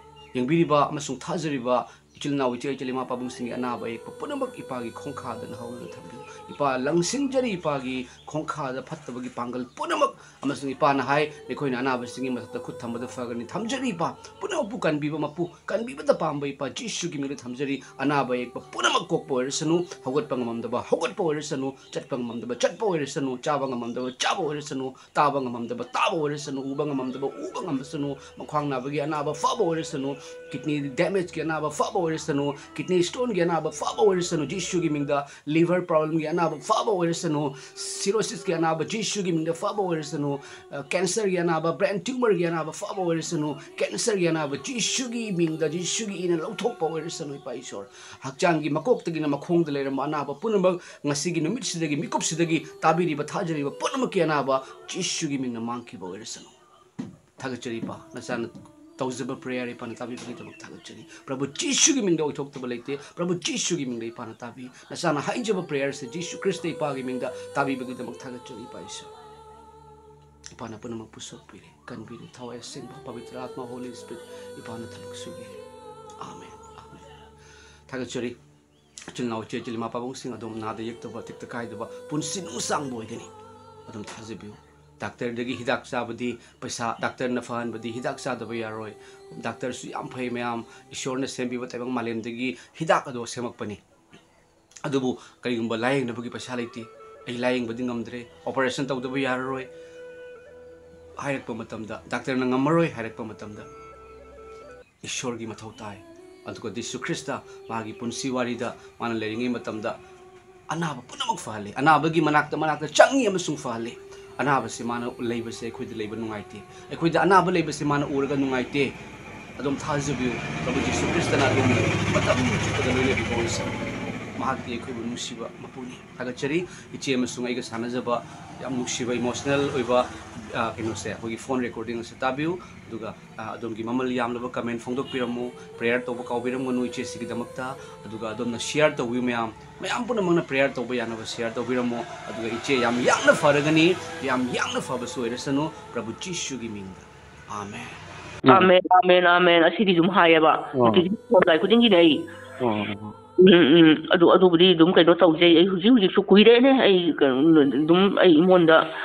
ꯌꯦꯡꯕꯤꯔꯤꯕ ꯑꯃꯁꯨꯡ ꯊꯥꯖꯔꯤꯕ ꯏꯆꯤꯜ ꯏꯅꯥꯎ, ꯏꯆꯦ ꯏꯆꯜ, ꯏꯃꯥ ꯄꯥꯕꯨꯡꯁꯤꯡꯒꯤ ꯑꯅꯥꯕ ꯑꯌꯦꯛꯄ ꯄꯨꯝꯅꯃꯛ ꯏꯄꯥꯒꯤ ꯈꯣꯡꯈꯥꯗ ꯅꯍꯧꯅꯅ ꯊꯝꯕꯤꯌꯨ꯫ ꯏꯄꯥ, ꯂꯪꯁꯤꯟꯖꯔꯤ ꯏꯄꯥꯒꯤ ꯈꯣꯡꯈꯥꯗ ꯐꯠꯇꯕꯒꯤ ꯄꯥꯡꯒꯜ ꯄꯨꯝꯅꯃꯛ, ꯑꯃꯁꯨꯡ ꯏꯄꯥꯅ ꯍꯥꯏ, ꯅꯈꯣꯏꯅ ꯑꯅꯥꯕꯁꯤꯡꯒꯤ ꯃꯊꯛꯇ ꯈꯨꯠ ꯊꯝꯕꯗ ꯐꯒꯅꯤ꯫ ꯊꯝꯖꯔꯤ ꯏꯄꯥ, ꯄꯨꯝꯅꯃꯛꯄꯨ ꯀꯟꯕꯤꯕ ꯃꯄꯨ, ꯀꯟꯕꯤꯕꯗ ꯄꯥꯝꯕ ꯏꯄꯥ, ꯖꯤꯁꯨꯒꯤ ꯃꯤꯡꯗ ꯊꯝꯖꯔꯤ꯫ ꯑꯅꯥꯕ ꯑꯌꯦꯛꯄ ꯄꯨꯝꯅꯃꯛ ꯀꯣꯛꯄ ꯑꯣꯏꯔꯁꯅꯨ, ꯍꯧꯒꯠꯄ ꯉꯝꯗꯕ ꯍꯧꯒꯠꯄ ꯑꯣꯏꯔꯁꯅꯨ, ꯆꯠꯄ ꯉꯝꯗꯕ ꯆꯠꯄ ꯑꯣꯏꯔꯁꯅꯨ, ꯆꯥꯕ ꯉꯝꯃꯝꯗꯕ ꯆꯥꯕ ꯑꯣꯏꯔꯁꯅꯨ, ꯇꯥꯕ ꯉꯝꯃꯝꯗꯕ ꯇꯥꯕ ꯑꯣꯏꯔꯁꯅꯨ, ꯎꯕ ꯉꯝꯃꯝꯗꯕ ꯎꯕ ꯉꯝꯃꯁꯅꯨ, ꯃꯈ꯭ꯋꯥꯡ ꯅꯥꯕꯒꯤ ꯑꯅꯥꯕ ꯐꯕ ꯑꯣꯏꯔꯁꯅꯨ, ꯀꯤꯗꯅꯤ ꯗꯦꯃꯦꯖꯀꯤ ꯑꯅꯥꯕ ꯐꯕ ꯑꯣꯏꯔꯁꯅꯨ, ꯀꯤꯗꯅꯤ ꯁ꯭ꯇꯣꯟꯒꯤ ꯑꯅꯥꯕ ꯐꯕ ꯑꯣꯏꯔꯁꯅꯨ, ꯖꯤꯁꯨꯒꯤ ꯃꯤꯡꯗ꯫ ꯂꯤꯚꯔ ꯄ꯭ꯔꯣꯕ꯭ꯂꯦꯝꯒꯤ ꯑꯅꯥꯕ ꯐꯕ ꯑꯣꯏꯔꯁꯅꯨ, ꯁꯤꯔꯣꯁꯤꯁꯀꯤ ꯑꯅꯥꯕ ꯖꯤꯁꯨꯒꯤ ꯃꯤꯡꯗ ꯐꯕ ꯑꯣꯏꯔꯁꯅꯨ, ꯑ, ꯀꯦꯟꯁꯔꯒꯤ ꯑꯅꯥꯕ, ꯕ꯭ꯔꯦꯟ ꯇ꯭ꯌꯨꯃꯔꯒꯤ ꯑꯅꯥꯕ ꯐꯕ ꯑꯣꯏꯔꯁꯅꯨ, ꯀꯦꯟꯁꯔꯒꯤ ꯑꯅꯥꯕ ꯖꯤꯁꯨꯒꯤ ꯃꯤꯡꯗ, ꯖꯤꯁꯨꯒꯤ ꯏꯅ ꯂꯧꯊꯣꯛꯄ ꯑꯣꯏꯔꯁꯅꯨ, ꯏꯄꯥ ꯏꯁꯣꯔ꯫ ꯍꯛꯆꯥꯡꯒꯤ ꯃꯀꯣꯛꯇꯒꯤꯅ ꯃꯈꯣꯡꯗ ꯂꯩꯔꯝꯕ ꯑꯅꯥꯕ ꯄꯨꯝꯅꯃꯛ ꯉꯁꯤꯒꯤ ꯅꯨꯃꯤꯠꯁꯤꯗꯒꯤ, ꯃꯤꯀꯨꯞꯁꯤꯗꯒꯤ ꯇꯥꯕꯤꯔꯤꯕ, ꯊꯥꯖꯔꯤꯕ ꯄꯨꯝꯅꯃꯛꯀꯤ ꯑꯅꯥꯕ ꯖꯤꯁꯨꯒꯤ ꯃꯤꯡꯅ ꯃꯥꯡꯈꯤꯕ ꯑꯣꯏꯔꯁꯅꯨ꯫ ꯊꯥꯒꯠꯆꯔꯤ ꯏꯄꯥ, ꯅꯆꯥꯅ ꯇꯧꯖꯕ prayer ꯏꯄꯥꯅ ꯇꯥꯕꯤꯕꯒꯤꯗꯃꯛ ꯊꯥꯒꯠꯆꯔꯤ꯫ ꯄ꯭ꯔꯚꯨ ꯖꯤꯁꯨꯒꯤ ꯃꯤꯡꯗ ꯑꯣꯏꯊꯣꯛꯇꯕ ꯂꯩꯇꯦ꯫ ꯄ꯭ꯔꯚꯨ ꯖꯤꯁꯨꯒꯤ ꯃꯤꯡꯗ ꯏꯄꯥꯅ ꯇꯥꯕꯤ꯫ ꯅꯆꯥꯅ ꯍꯥꯏꯖꯕ prayerꯁꯦ ꯖꯤꯁꯨ ꯈ꯭ꯔꯤꯁꯇ ꯏꯄꯥꯒꯤ ꯃꯤꯡꯗ ꯇꯥꯕꯤꯕꯒꯤꯗꯃꯛ ꯊꯥꯒꯠꯆꯔꯤ ꯏꯄꯥ ꯏꯁꯣꯔ꯫ ꯏꯄꯥꯅ ꯄꯨꯝꯅꯃꯛꯄꯨ ꯁꯣꯛꯄꯤꯔꯦ, ꯀꯟꯕꯤꯔꯦ꯫ ꯊꯋꯥꯏ ꯑꯁꯦꯡꯕ ꯄꯕꯤꯇ꯭ꯔ ꯑꯥꯠꯃ Holy Spirit ꯏꯄꯥꯅ ꯊꯕꯛ ꯁꯨꯕꯤꯔꯦ꯫ Amen, amen. ꯊꯥꯒꯠꯆꯔꯤ꯫ ꯏꯆꯤꯜ ꯏꯅꯥꯎ ꯏꯆꯦ ꯏꯆꯤꯜ ꯏꯃꯥ ꯄꯥꯕꯨꯡꯁꯤꯡ ꯑꯗꯨꯝ ꯅꯥꯗ ꯌꯦꯛꯇꯕ ꯇꯦꯛꯇ ꯀꯥꯏꯗꯕ ꯄꯨꯟꯁꯤ ꯅꯨꯡꯁꯥꯡꯕ ꯑꯣꯏꯒꯅꯤ꯫ ꯑꯗꯨꯝ ꯊꯥꯖꯕꯤꯌꯨ꯫ ꯗꯥꯛꯇꯔꯗꯒꯤ ꯍꯤꯗꯥꯛ ꯆꯥꯕꯗꯤ ꯄꯩꯁꯥ, ꯗꯥꯛꯇꯔꯅ ꯐꯍꯟꯕꯗꯤ ꯍꯤꯗꯥꯛ ꯆꯥꯗꯕ ꯌꯥꯔꯣꯏ꯫ ꯗꯥꯛꯇꯔꯁꯨ ꯌꯥꯝ ꯐꯩ ꯃꯌꯥꯝ, ꯏꯁꯣꯔꯅ ꯁꯦꯝꯕꯤꯕ ꯇꯥꯏꯕꯪ ꯃꯥꯂꯦꯝꯗꯒꯤ ꯍꯤꯗꯥꯛ ꯑꯗꯣ ꯁꯦꯝꯃꯛꯄꯅꯤ꯫ ꯑꯗꯨꯕꯨ ꯀꯔꯤꯒꯨꯝꯕ ꯂꯥꯌꯦꯡꯅꯕꯒꯤ ꯄꯩꯁꯥ ꯂꯩꯇꯦ, ꯑꯩ ꯂꯥꯌꯦꯡꯕꯗꯤ ꯉꯝꯗ꯭ꯔꯦ, operation ꯇꯧꯗꯕ ꯌꯥꯔꯔꯣꯏ ꯍꯥꯏꯔꯛꯄ ꯃꯇꯝꯗ, ꯗꯥꯛꯇꯔꯅ ꯉꯝꯃꯔꯣꯏ ꯍꯥꯏꯔꯛꯄ ꯃꯇꯝꯗ, ꯏꯁꯣꯔꯒꯤ ꯃꯊꯧ ꯇꯥꯏ꯫ ꯑꯗꯨꯒ ꯖꯤꯁꯨ ꯈ꯭ꯔꯤꯁꯇ ꯃꯥꯒꯤ ꯄꯨꯟꯁꯤ ꯋꯥꯔꯤꯗ ꯃꯥꯅ ꯂꯩꯔꯤꯉꯩ ꯃꯇꯝꯗ ꯑꯅꯥꯕ ꯄꯨꯝꯅꯃꯛ ꯐꯍꯜꯂꯤ꯫ ꯑꯅꯥꯕꯒꯤ ꯃꯅꯥꯛꯇ, ꯃꯅꯥꯛꯇ ꯆꯪꯉꯤ ꯑꯃꯁꯨꯡ ꯐꯍꯜꯂꯤ꯫ ꯑꯅꯥꯕꯁꯤ ꯃꯥꯅ ꯂꯩꯕꯁꯦ ꯑꯩꯈꯣꯏꯗ ꯂꯩꯕ ꯅꯨꯡꯉꯥꯏꯇꯦ꯫ ꯑꯩꯈꯣꯏꯗ ꯑꯅꯥꯕ ꯂꯩꯕꯁꯦ ꯃꯥꯅ ꯎꯔꯒ ꯅꯨꯡꯉꯥꯏꯇꯦ꯫ ꯑꯗꯨꯝ ꯊꯥꯖꯕꯤꯌꯨ, ꯄ꯭ꯔꯚꯨ ꯖꯤꯁꯨ ꯈ꯭ꯔꯤꯁꯇꯅ ꯑꯗꯨꯝ ꯃꯇꯝ ꯆꯨꯞꯄꯗ ꯂꯣꯏꯅꯕꯤꯕ ꯑꯣꯏꯁꯅꯨ꯫ ꯃꯍꯥꯛꯇꯤ ꯑꯩꯈꯣꯏꯕꯨ ꯅꯨꯡꯁꯤꯕ ꯃꯄꯨꯅꯤ꯫ ꯊꯥꯒꯠꯆꯔꯤ꯫ ꯏꯆꯦ ꯑꯃꯁꯨꯡ ꯑꯩꯒ ꯁꯥꯟꯅꯖꯕ ꯌꯥꯝ ꯅꯨꯡꯁꯤꯕ, emotional ꯑꯣꯏꯕ, ꯑ, ꯀꯩꯅꯣꯁꯦ, ꯑꯩꯈꯣꯏꯒꯤ phone recording ꯑꯁꯦ ꯇꯥꯕꯤꯌꯨ꯫ ꯑꯗꯨꯒ, ꯑ, ꯑꯗꯣꯝꯒꯤ ꯃꯃꯜ ꯌꯥꯝꯂꯕ comment ꯐꯣꯡꯗꯣꯛꯄꯤꯔꯝꯃꯨ꯫ Prayer ꯇꯧꯕ ꯀꯥꯎꯕꯤꯔꯝꯒꯅꯨ ꯏꯆꯦꯁꯤꯒꯤꯗꯃꯛꯇ꯫ ꯑꯗꯨꯒ ꯑꯗꯣꯝꯅ share ꯇꯧꯕꯤꯌꯨ ꯃꯌꯥꯝ꯫ ꯃꯌꯥꯝ ꯄꯨꯝꯅꯃꯛꯅ prayer ꯇꯧꯕ ꯌꯥꯅꯕ share ꯇꯧꯕꯤꯔꯝꯃꯣ꯫ ꯑꯗꯨꯒ ꯏꯆꯦ ꯌꯥꯝ ꯌꯥꯡꯅ ꯐꯔꯒꯅꯤ, ꯌꯥꯝ ꯌꯥꯡꯅ ꯐꯕꯁꯨ ꯑꯣꯏꯔꯁꯅꯨ, ꯄ꯭ꯔꯚꯨ ꯖꯤꯁꯨꯒꯤ ꯃꯤꯡꯗ꯫ ꯑꯃꯦꯟ꯫ ꯎꯝ꯫ Amen, amen, amen. ꯑꯁꯤꯗꯤ ꯑꯗꯨꯝ ꯍꯥꯏꯌꯦꯕ꯫ ꯑꯣ꯫ ꯅꯨꯡꯇꯤꯒꯤ ꯐꯣꯟ ꯂꯥꯏ ꯈꯨꯗꯤꯡꯒꯤꯅꯦ ꯑꯩ꯫ ꯑꯣ꯫ ꯎꯝ, ꯎꯝ꯫ ꯑꯗꯨ, ꯑꯗꯨꯕꯨꯗꯤ ꯑꯗꯨꯝ ꯀꯩꯅꯣ ꯇꯧꯖꯩ꯫ ꯑꯩ ꯍꯧꯖꯤꯛ ꯍꯧꯖꯤꯛꯁꯨ ꯀꯨꯏꯔꯦꯅꯦ꯫ ꯑꯩ ꯀꯩꯅꯣ, ꯑꯗꯨꯝ ꯑꯩ ꯏꯉꯣꯟꯗ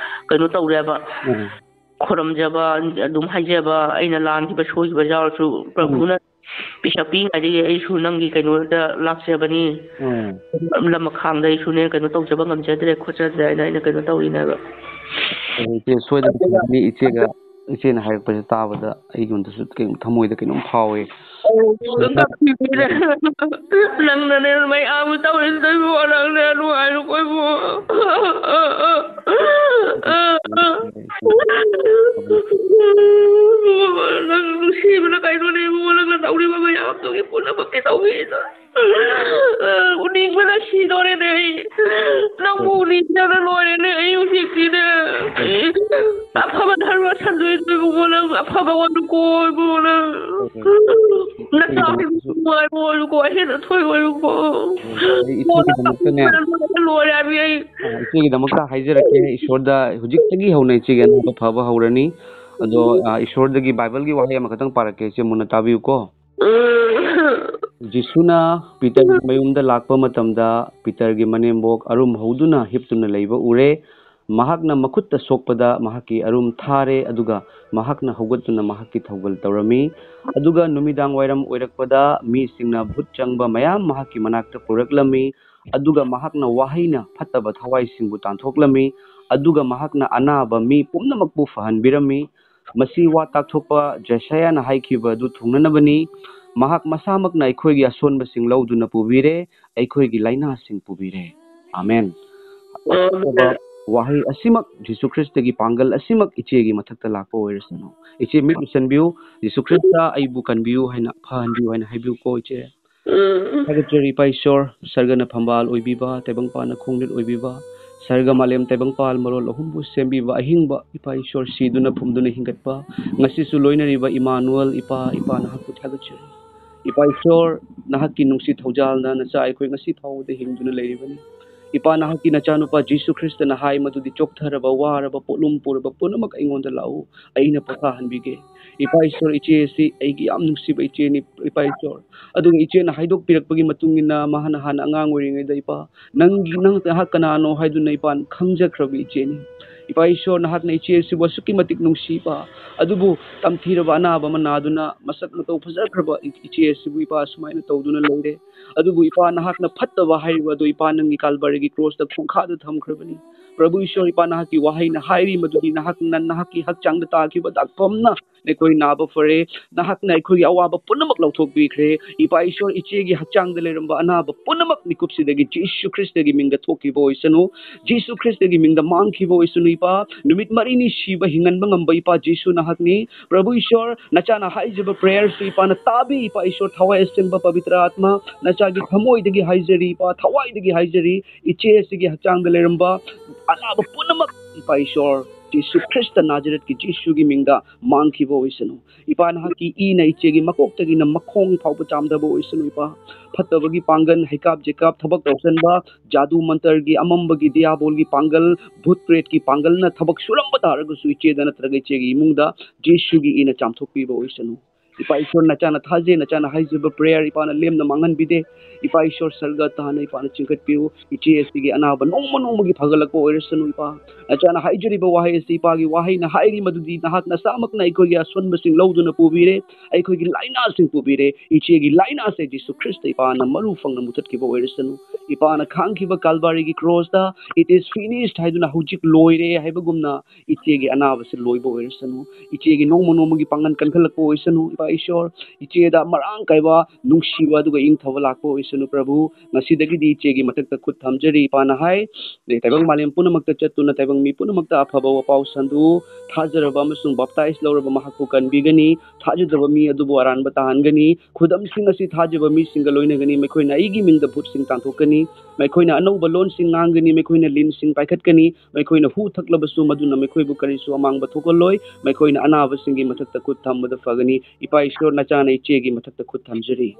ꯀꯩꯅꯣ ꯇꯧꯔꯦꯕ꯫ ꯎꯝ꯫ ꯈꯣꯏꯔꯝꯖꯕ, ꯑꯗꯨꯝ ꯍꯥꯏꯖꯕ, ꯑꯩꯅ ꯂꯥꯟꯈꯤꯕ ꯁꯣꯏꯈꯤꯕ ꯌꯥꯎꯔꯁꯨ ꯎꯝ꯫ ꯄ꯭ꯔꯚꯨꯅ ꯄꯤꯁꯛ ꯄꯤꯛꯏꯉꯩꯗꯒꯤ ꯑꯩꯁꯨ ꯅꯪꯒꯤ ꯀꯩꯅꯣꯗ ꯂꯥꯛꯆꯕꯅꯤ꯫ ꯎꯝ꯫ ꯂꯝꯃꯈꯥꯡꯗ ꯑꯩꯁꯨꯅꯦ ꯀꯩꯅꯣ ꯇꯧꯖꯕ ꯉꯝꯖꯗ꯭ꯔꯦ ꯈꯣꯠꯆꯗ꯭ꯔꯦ ꯍꯥꯏꯅ ꯑꯩꯅ ꯀꯩꯅꯣ ꯇꯧꯔꯤꯅꯦꯕ꯫ ꯑꯣ, ꯏꯆꯦ, ꯁꯣꯏꯗꯅ ꯑꯗꯨꯒ ꯐꯪꯒꯅꯤ꯫ ꯏꯆꯦꯒ, ꯏꯆꯦꯅ ꯍꯥꯏꯔꯛꯄꯁꯦ ꯇꯥꯕꯗ ꯑꯩꯉꯣꯟꯗꯁꯨ ꯀꯩꯅꯣꯝ ꯊꯃꯣꯏꯗ ꯀꯩꯅꯣꯝ ꯐꯥꯎꯋꯦ꯫ ꯑꯣ, ꯅꯪ ꯀꯞꯄꯤꯔꯦ꯫ ꯅꯪꯅꯅꯦ ꯃꯌꯥꯝ ꯇꯧꯔꯤꯗꯣ ꯏꯕꯨꯡꯉꯣ, ꯅꯪꯅꯦ ꯅꯨꯡꯉꯥꯏꯔꯣꯀꯣ ꯏꯕꯨꯡꯉꯣ꯫ ꯅꯪ ꯅꯨꯡꯁꯤꯕꯅ ꯀꯩꯅꯣꯅꯦ ꯏꯕꯨꯡꯉꯣ, ꯅꯪꯅ ꯇꯧꯔꯤꯕ ꯃꯌꯥꯝꯗꯨꯒꯤ ꯄꯨꯝꯅꯃꯛꯀꯤ ꯇꯧꯕꯤꯗꯣ꯫ ꯎꯅꯤꯡꯕꯅ ꯁꯤꯗꯣꯔꯦꯅꯦ ꯑꯩ꯫ ꯅꯪꯕꯨ ꯎꯅꯤꯡꯗꯅ ꯂꯣꯏꯔꯦꯅꯦ ꯑꯩ ꯍꯧꯖꯤꯛꯇꯤꯅꯦ꯫ ꯑꯐꯕ ꯙꯔꯃ ꯁꯟꯗꯣꯏꯗꯣ ꯏꯕꯨꯡꯉꯣ, ꯅꯪ ꯑꯐꯕ ꯀꯣ ꯏꯕꯨꯡꯉꯣ ꯅꯪ꯫ ꯍꯣꯏ, ꯍꯣꯏ꯫ ꯅꯆꯥ ꯏꯕꯨꯡꯉꯣ ꯏꯕꯨꯡꯉꯣ ꯀꯣ ꯑꯍꯦꯟ ꯑꯊꯣꯏ ꯑꯣꯏꯔꯨꯀꯣ꯫ ꯑꯩ ꯏꯆꯦꯒꯤꯗꯃꯛꯇꯅꯦ꯫ ꯂꯣꯏꯔꯦ ꯍꯥꯏꯕ ꯑꯩ꯫ ꯑ, ꯏꯆꯦꯒꯤꯗꯃꯛꯇ ꯍꯥꯏꯖꯔꯛꯀꯦ, ꯏꯁꯣꯔꯗ ꯍꯧꯖꯤꯛꯇꯒꯤ ꯍꯧꯅ ꯏꯆꯦꯒꯤ ꯑꯅꯥꯕ ꯐꯕ ꯍꯧꯔꯅꯤ꯫ ꯑꯗꯣ, ꯑ, ꯏꯁꯣꯔꯗꯒꯤ ꯕꯥꯏꯕꯜꯒꯤ ꯋꯥꯍꯩ ꯑꯃꯈꯛꯇꯪ ꯄꯥꯔꯛꯀꯦ, ꯏꯆꯦ ꯃꯨꯟꯅ ꯇꯥꯕꯤꯌꯨꯀꯣ꯫ ꯎꯝ꯫ ꯖꯤꯁꯨꯅ ꯄꯤꯇꯔꯒꯤ ꯃꯌꯨꯝꯗ ꯂꯥꯛꯄ ꯃꯇꯝꯗ, ꯄꯤꯇꯔꯒꯤ ꯃꯅꯦꯝꯕꯣꯛ ꯑꯔꯨꯝ ꯍꯧꯗꯨꯅ ꯍꯤꯞꯇꯨꯅ ꯂꯩꯕ ꯎꯔꯦ꯫ ꯃꯍꯥꯛꯅ ꯃꯈꯨꯠꯇ ꯁꯣꯛꯄꯗ ꯃꯍꯥꯛꯀꯤ ꯑꯔꯨꯝ ꯊꯥꯔꯦ, ꯑꯗꯨꯒ ꯃꯍꯥꯛꯅ ꯍꯧꯒꯠꯇꯨꯅ ꯃꯍꯥꯛꯀꯤ ꯊꯧꯒꯜ ꯇꯧꯔꯝꯃꯤ꯫ ꯑꯗꯨꯒ ꯅꯨꯃꯤꯗꯥꯡ ꯋꯥꯏꯔꯝ ꯑꯣꯏꯔꯛꯄꯗ ꯃꯤꯁꯤꯡꯅ ꯚꯨꯠ ꯆꯪꯕ ꯃꯌꯥꯝ ꯃꯍꯥꯛꯀꯤ ꯃꯅꯥꯛꯇ ꯄꯨꯔꯛꯂꯝꯃꯤ, ꯑꯗꯨꯒ ꯃꯍꯥꯛꯅ ꯋꯥꯍꯩꯅ ꯐꯠꯇꯕ ꯊꯋꯥꯏꯁꯤꯡꯕꯨ ꯇꯥꯟꯊꯣꯛꯂꯝꯃꯤ, ꯑꯗꯨꯒ ꯃꯍꯥꯛꯅ ꯑꯅꯥꯕ ꯃꯤ ꯄꯨꯝꯅꯃꯛꯄꯨ ꯐꯍꯟꯕꯤꯔꯝꯃꯤ꯫ ꯃꯁꯤ ꯋꯥ ꯇꯥꯛꯊꯣꯛꯄ ꯖꯦꯁꯥꯌꯥꯅ ꯍꯥꯏꯈꯤꯕ ꯑꯗꯨ ꯊꯨꯡꯅꯅꯕꯅꯤ꯫ ꯃꯍꯥꯛ ꯃꯁꯥꯃꯛꯅ ꯑꯩꯈꯣꯏꯒꯤ ꯑꯁꯣꯟꯕꯁꯤꯡ ꯂꯧꯗꯨꯅ ꯄꯨꯕꯤꯔꯦ, ꯑꯩꯈꯣꯏꯒꯤ ꯂꯥꯏꯅꯥꯁꯤꯡ ꯄꯨꯕꯤꯔꯦ꯫ ꯑꯥꯃꯦꯟ꯫ ꯑꯥꯃꯦꯟ꯫ ꯑꯐꯕ ꯋꯥꯍꯩ ꯑꯁꯤꯃꯛ, ꯖꯤꯁꯨ ꯈ꯭ꯔꯤꯁꯇꯒꯤ ꯄꯥꯡꯒꯜ ꯑꯁꯤꯃꯛ ꯏꯆꯦꯒꯤ ꯃꯊꯛꯇ ꯂꯥꯛꯄ ꯑꯣꯏꯔꯁꯅꯨ꯫ ꯏꯆꯦ, ꯃꯤꯠ ꯎꯏꯁꯟꯕꯤꯌꯨ꯫ ꯖꯤꯁꯨ ꯈ꯭ꯔꯤꯁꯇ, ꯑꯩꯕꯨ ꯀꯟꯕꯤꯌꯨ ꯍꯥꯏꯅ, ꯐꯍꯟꯕꯤꯌꯨ ꯍꯥꯏꯅ ꯍꯥꯏꯕꯤꯌꯨꯀꯣ, ꯏꯆꯦ꯫ ꯎꯝ꯫ ꯊꯥꯒꯠꯆꯔꯤ, ꯏꯄꯥ ꯏꯁꯣꯔ, ꯁꯔꯒꯅ ꯐꯝꯕꯥꯜ ꯑꯣꯏꯕꯤꯕ, ꯇꯥꯏꯕꯪꯄꯥꯟꯅ ꯈꯣꯡꯅꯤꯠ ꯑꯣꯏꯕꯤꯕ, ꯁꯔꯒ ꯃꯥꯂꯦꯝ ꯇꯥꯏꯕꯪꯄꯥꯜ ꯃꯔꯣꯜ ꯑꯍꯨꯝꯕꯨ ꯁꯦꯝꯕꯤꯕ, ꯑꯍꯤꯡꯕ ꯏꯄꯥ ꯏꯁꯣꯔ, ꯁꯤꯗꯨꯅ ꯐꯨꯝꯗꯨꯅ ꯍꯤꯡꯒꯠꯄ, ꯉꯁꯤꯁꯨ ꯂꯣꯏꯅꯔꯤꯕ ꯏꯃꯥꯅꯨꯑꯦꯜ ꯏꯄꯥ, ꯏꯄꯥ ꯅꯍꯥꯛꯄꯨ ꯊꯥꯒꯠꯆꯔꯤ꯫ ꯏꯄꯥ ꯏꯁꯣꯔ, ꯅꯍꯥꯛꯀꯤ ꯅꯨꯡꯁꯤ ꯊꯧꯖꯥꯜꯅ ꯅꯆꯥ ꯑꯩꯈꯣꯏ ꯉꯁꯤ ꯐꯥꯎꯕꯗ ꯍꯤꯡꯗꯨꯅ ꯂꯩꯔꯤꯕꯅꯤ꯫ ꯏꯄꯥ, ꯅꯍꯥꯛꯀꯤ ꯅꯆꯥꯅꯨꯄꯥ ꯖꯤꯁꯨ ꯈ꯭ꯔꯤꯁꯇꯅ ꯍꯥꯏ ꯃꯗꯨꯗꯤ, "ꯆꯣꯛꯊꯔꯕ, ꯋꯥꯔꯕ, ꯄꯣꯠꯂꯨꯝ ꯄꯨꯔꯕ ꯄꯨꯝꯅꯃꯛ ꯑꯩꯉꯣꯟꯗ ꯂꯥꯛꯎ, ꯑꯩꯅ ꯄꯣꯊꯥꯍꯟꯕꯤꯒꯦ"꯫ ꯏꯄꯥ ꯏꯁꯣꯔ, ꯏꯆꯦ ꯑꯁꯤ ꯑꯩꯒꯤ ꯌꯥꯝ ꯅꯨꯡꯁꯤꯕ ꯏꯆꯦꯅꯤ, ꯏꯄꯥ ꯏꯁꯣꯔ꯫ ꯑꯗꯨꯒ ꯏꯆꯦꯅ ꯍꯥꯏꯗꯣꯛꯄꯤꯔꯛꯄꯒꯤ ꯃꯇꯨꯡ ꯏꯟꯅ, ꯃꯍꯥꯛꯅ ꯍꯥꯟꯅ ꯑꯉꯥꯡ ꯑꯣꯏꯔꯤꯉꯩꯗ, ꯏꯄꯥ, ꯅꯪꯒꯤ, ꯅꯪ, ꯅꯍꯥꯛ ꯀꯅꯥꯅꯣ ꯍꯥꯏꯗꯨꯅ ꯏꯄꯥꯅ ꯈꯪꯖꯈ꯭ꯔꯕ ꯏꯆꯦꯅꯤ꯫ ꯏꯄꯥ ꯏꯁꯣꯔ, ꯅꯍꯥꯛꯅ ꯏꯆꯦ ꯑꯁꯤꯕꯨ ꯑꯁꯨꯛꯀꯤ ꯃꯇꯤꯛ ꯅꯨꯡꯁꯤꯕ, ꯑꯗꯨꯕꯨ ꯇꯝꯊꯤꯔꯕ ꯑꯅꯥꯕ ꯑꯃ ꯅꯥꯗꯨꯅ ꯃꯁꯛ ꯃꯇꯧ ꯐꯖꯈ꯭ꯔꯕ ꯏ-, ꯏꯆꯦ ꯑꯁꯤꯕꯨ, ꯏꯄꯥ, ꯑꯁꯨꯃꯥꯏꯅ ꯇꯧꯗꯨꯅ ꯂꯩꯔꯦ꯫ ꯑꯗꯨꯕꯨ, ꯏꯄꯥ, ꯅꯍꯥꯛꯅ ꯐꯠꯇꯕ ꯍꯥꯏꯔꯤꯕ ꯑꯗꯨ, ꯏꯄꯥ, ꯅꯪꯒꯤ ꯀꯥꯜꯕꯥꯔꯤꯒꯤ ꯀ꯭ꯔꯣꯁꯇ ꯈꯣꯡꯈꯥꯗ ꯊꯝꯈ꯭ꯔꯕꯅꯤ꯫ ꯄ꯭ꯔꯚꯨ ꯏꯁꯣꯔ, ꯏꯄꯥ, ꯅꯍꯥꯛꯀꯤ ꯋꯥꯍꯩꯅ ꯍꯥꯏꯔꯤ ꯃꯗꯨꯗꯤ ꯅꯍꯥꯛꯅ ꯅꯍꯥꯛꯀꯤ ꯍꯛꯆꯥꯡꯗ ꯇꯥꯈꯤꯕ ꯗꯥꯛꯐꯝꯅ ꯑꯩꯈꯣꯏ ꯅꯥꯕ ꯐꯔꯦ꯫ ꯅꯍꯥꯛꯅ ꯑꯩꯈꯣꯏꯒꯤ ꯑꯋꯥꯕ ꯄꯨꯝꯅꯃꯛ ꯂꯧꯊꯣꯛꯄꯤꯈ꯭ꯔꯦ꯫ ꯏꯄꯥ ꯏꯁꯣꯔ, ꯏꯆꯦꯒꯤ ꯍꯛꯆꯥꯡꯗ ꯂꯩꯔꯝꯕ ꯑꯅꯥꯕ ꯄꯨꯝꯅꯃꯛ ꯃꯤꯀꯨꯞꯁꯤꯗꯒꯤ ꯖꯤꯁꯨ ꯈ꯭ꯔꯤꯁꯇꯒꯤ ꯃꯤꯡꯗ ꯊꯣꯛꯈꯤꯕ ꯑꯣꯏꯁꯅꯨ꯫ ꯖꯤꯁꯨ ꯈ꯭ꯔꯤꯁꯇꯒꯤ ꯃꯤꯡꯗ ꯃꯥꯡꯈꯤꯕ ꯑꯣꯏꯁꯅꯨ, ꯏꯄꯥ꯫ ꯅꯨꯃꯤꯠ ꯃꯔꯤꯅꯤ ꯁꯤꯕ ꯍꯤꯡꯍꯟꯕ ꯉꯝꯕ ꯏꯄꯥ ꯖꯤꯁꯨ ꯅꯍꯥꯛꯅꯤ꯫ ꯄ꯭ꯔꯚꯨ ꯏꯁꯣꯔ, ꯅꯆꯥꯅ ꯍꯥꯏꯖꯕ ꯄ꯭ꯔꯦꯌꯔꯁꯨ ꯏꯄꯥꯅ ꯇꯥꯕꯤ, ꯏꯄꯥ ꯏꯁꯣꯔ, ꯊꯋꯥꯏ ꯑꯁꯦꯡꯕ ꯄꯕꯤꯇ꯭ꯔ ꯑꯥꯠꯃ, ꯅꯆꯥꯒꯤ ꯊꯃꯣꯏꯗꯒꯤ ꯍꯥꯏꯖꯔꯤ, ꯏꯄꯥ, ꯊꯋꯥꯏꯗꯒꯤ ꯍꯥꯏꯖꯔꯤ, ꯏꯆꯦ ꯑꯁꯤꯒꯤ ꯍꯛꯆꯥꯡꯗ ꯂꯩꯔꯝꯕ ꯑꯅꯥꯕ ꯄꯨꯝꯅꯃꯛ, ꯏꯄꯥ ꯏꯁꯣꯔ, ꯖꯤꯁꯨ ꯈ꯭ꯔꯤꯁꯇ ꯅꯥꯖꯔꯦꯠꯀꯤ ꯖꯤꯁꯨꯒꯤ ꯃꯤꯡꯗ ꯃꯥꯡꯈꯤꯕ ꯑꯣꯏꯁꯅꯨ꯫ ꯏꯄꯥ, ꯅꯍꯥꯛꯀꯤ ꯏꯅ ꯏꯆꯦꯒꯤ ꯃꯀꯣꯛꯇꯒꯤꯅ ꯃꯈꯣꯡ ꯐꯥꯎꯕ ꯆꯥꯝꯗꯕ ꯑꯣꯏꯁꯅꯨ꯫ ꯏꯄꯥ, ꯐꯠꯇꯕꯒꯤ ꯄꯥꯡꯒꯜ, ꯍꯩꯀꯥꯞ ꯖꯦꯀꯥꯞ, ꯊꯕꯛ ꯇꯧꯁꯟꯕ, ꯖꯥꯗꯨ ꯃꯟꯇꯔꯒꯤ, ꯑꯃꯝꯕꯒꯤ, ꯗꯤꯌꯥꯕꯣꯜꯒꯤ ꯄꯥꯡꯒꯜ, ꯚꯨꯠ ꯄ꯭ꯔꯦꯠꯀꯤ ꯄꯥꯡꯒꯜꯅ ꯊꯕꯛ ꯁꯨꯔꯝꯕ ꯇꯥꯔꯒꯁꯨ, ꯏꯆꯦꯗ ꯅꯠꯇ꯭ꯔꯒ ꯏꯆꯦꯒꯤ ꯏꯃꯨꯡꯗ ꯖꯤꯁꯨꯒꯤ ꯏꯅ ꯆꯥꯝꯊꯣꯛꯄꯤꯕ ꯑꯣꯏꯁꯅꯨ꯫ ꯏꯄꯥ ꯏꯁꯣꯔ, ꯅꯆꯥꯅ ꯊꯥꯖꯩ, ꯅꯆꯥꯅ ꯍꯥꯏꯖꯕ ꯄ꯭ꯔꯦꯌꯔ ꯏꯄꯥꯅ ꯂꯦꯝꯅ ꯃꯥꯡꯍꯟꯕꯤꯗꯦ꯫ ꯏꯄꯥ ꯏꯁꯣꯔ, ꯁꯔꯒ ꯇꯥꯅ ꯏꯄꯥꯅ ꯆꯤꯡꯈꯠꯄꯤꯌꯨ꯫ ꯏꯆꯦ ꯑꯁꯤꯒꯤ ꯑꯅꯥꯕ ꯅꯣꯡꯃ ꯅꯣꯡꯃꯒꯤ ꯐꯒꯠꯂꯛꯄ ꯑꯣꯏꯔꯁꯅꯨ꯫ ꯏꯄꯥ, ꯅꯆꯥꯅ ꯍꯥꯏꯖꯔꯤꯕ ꯋꯥꯍꯩ ꯑꯁꯤ, ꯏꯄꯥꯒꯤ ꯋꯥꯍꯩꯅ ꯍꯥꯏꯔꯤ ꯃꯗꯨꯗꯤ, ꯅꯍꯥꯛ ꯅꯁꯥꯃꯛꯅ ꯑꯩꯈꯣꯏꯒꯤ ꯑꯁꯣꯟꯕꯁꯤꯡ ꯂꯧꯗꯨꯅ ꯄꯨꯕꯤꯔꯦ, ꯑꯩꯈꯣꯏꯒꯤ ꯂꯥꯏꯅꯥꯁꯤꯡ ꯄꯨꯕꯤꯔꯦ꯫ ꯏꯆꯦꯒꯤ ꯂꯥꯏꯅꯥꯁꯦ ꯖꯤꯁꯨ ꯈ꯭ꯔꯤꯁꯇ ꯏꯄꯥꯅ ꯃꯔꯨ ꯐꯪꯅ ꯃꯨꯊꯠꯈꯤꯕ ꯑꯣꯏꯔꯁꯅꯨ꯫ ꯏꯄꯥꯅ ꯈꯥꯡꯈꯤꯕ ꯀꯥꯜꯕꯥꯔꯤꯒꯤ ꯀ꯭ꯔꯣꯁꯇ "It is finished" ꯍꯥꯏꯗꯨꯅ ꯍꯧꯖꯤꯛ ꯂꯣꯏꯔꯦ ꯍꯥꯏꯕꯒꯨꯝꯅ, ꯏꯆꯦꯒꯤ ꯑꯅꯥꯕꯁꯤ ꯂꯣꯏꯕ ꯑꯣꯏꯔꯁꯅꯨ꯫ ꯏꯆꯦꯒꯤ ꯅꯣꯡꯃ ꯅꯣꯡꯃꯒꯤ ꯄꯥꯡꯒꯜ ꯀꯟꯈꯠꯂꯛꯄ ꯑꯣꯏꯁꯅꯨ꯫ ꯏꯄꯥ ꯏꯁꯣꯔ, ꯏꯆꯦꯗ ꯃꯔꯥꯡ ꯀꯥꯏꯕ ꯅꯨꯡꯁꯤꯕ ꯑꯗꯨꯒ ꯏꯪꯊꯕ ꯂꯥꯛꯄ ꯑꯣꯏꯁꯅꯨ꯫ ꯄ꯭ꯔꯚꯨ, ꯉꯁꯤꯗꯒꯤꯗꯤ ꯏꯆꯦꯒꯤ ꯃꯊꯛꯇ ꯈꯨꯠ ꯊꯝꯖꯔꯤ꯫ ꯏꯄꯥꯅ ꯍꯥꯏ, ꯇꯥꯏꯕꯪ ꯃꯥꯂꯦꯝ ꯄꯨꯝꯅꯃꯛꯇ ꯆꯠꯇꯨꯅ ꯇꯥꯏꯕꯪ ꯃꯤ ꯄꯨꯝꯅꯃꯛꯇ ꯑꯐꯕ ꯋꯥꯄꯥꯎ ꯁꯟꯗꯣꯛꯎ꯫ ꯊꯥꯖꯔꯕ ꯑꯃꯁꯨꯡ ꯕꯥꯞꯇꯥꯏꯖ ꯂꯧꯔꯕ ꯃꯍꯥꯛꯄꯨ ꯀꯟꯕꯤꯒꯅꯤ꯫ ꯊꯥꯖꯗꯕ ꯃꯤ ꯑꯗꯨꯕꯨ ꯑꯔꯥꯟꯕ ꯇꯥꯍꯟꯒꯅꯤ꯫ ꯈꯨꯗꯝꯁꯤꯡ ꯑꯁꯤ ꯊꯥꯖꯕ ꯃꯤꯁꯤꯡꯒ ꯂꯣꯏꯅꯒꯅꯤ꯫ ꯃꯈꯣꯏꯅ ꯑꯩꯒꯤ ꯃꯤꯡꯗ ꯚꯨꯠꯁꯤꯡ ꯇꯥꯟꯊꯣꯛꯀꯅꯤ꯫ ꯃꯈꯣꯏꯅ ꯑꯅꯧꯕ ꯂꯣꯟꯁꯤꯡ ꯉꯥꯡꯒꯅꯤ꯫ ꯃꯈꯣꯏꯅ ꯂꯤꯟꯁꯤꯡ ꯄꯥꯏꯈꯠꯀꯅꯤ꯫ ꯃꯈꯣꯏꯅ ꯍꯨ ꯊꯛꯂꯕꯁꯨ ꯃꯗꯨꯅ ꯃꯈꯣꯏꯕꯨ ꯀꯔꯤꯁꯨ ꯑꯃꯥꯡꯕ ꯊꯣꯛꯍꯜꯂꯣꯏ꯫ ꯃꯈꯣꯏꯅ ꯑꯅꯥꯕꯁꯤꯡꯒꯤ ꯃꯊꯛꯇ ꯈꯨꯠ ꯊꯝꯕꯗ ꯐꯒꯅꯤ꯫ ꯏꯄꯥ ꯏꯁꯣꯔ, ꯅꯆꯥꯅ ꯏꯆꯦꯒꯤ ꯃꯊꯛꯇ ꯈꯨꯠ ꯊꯝꯖꯔꯤ꯫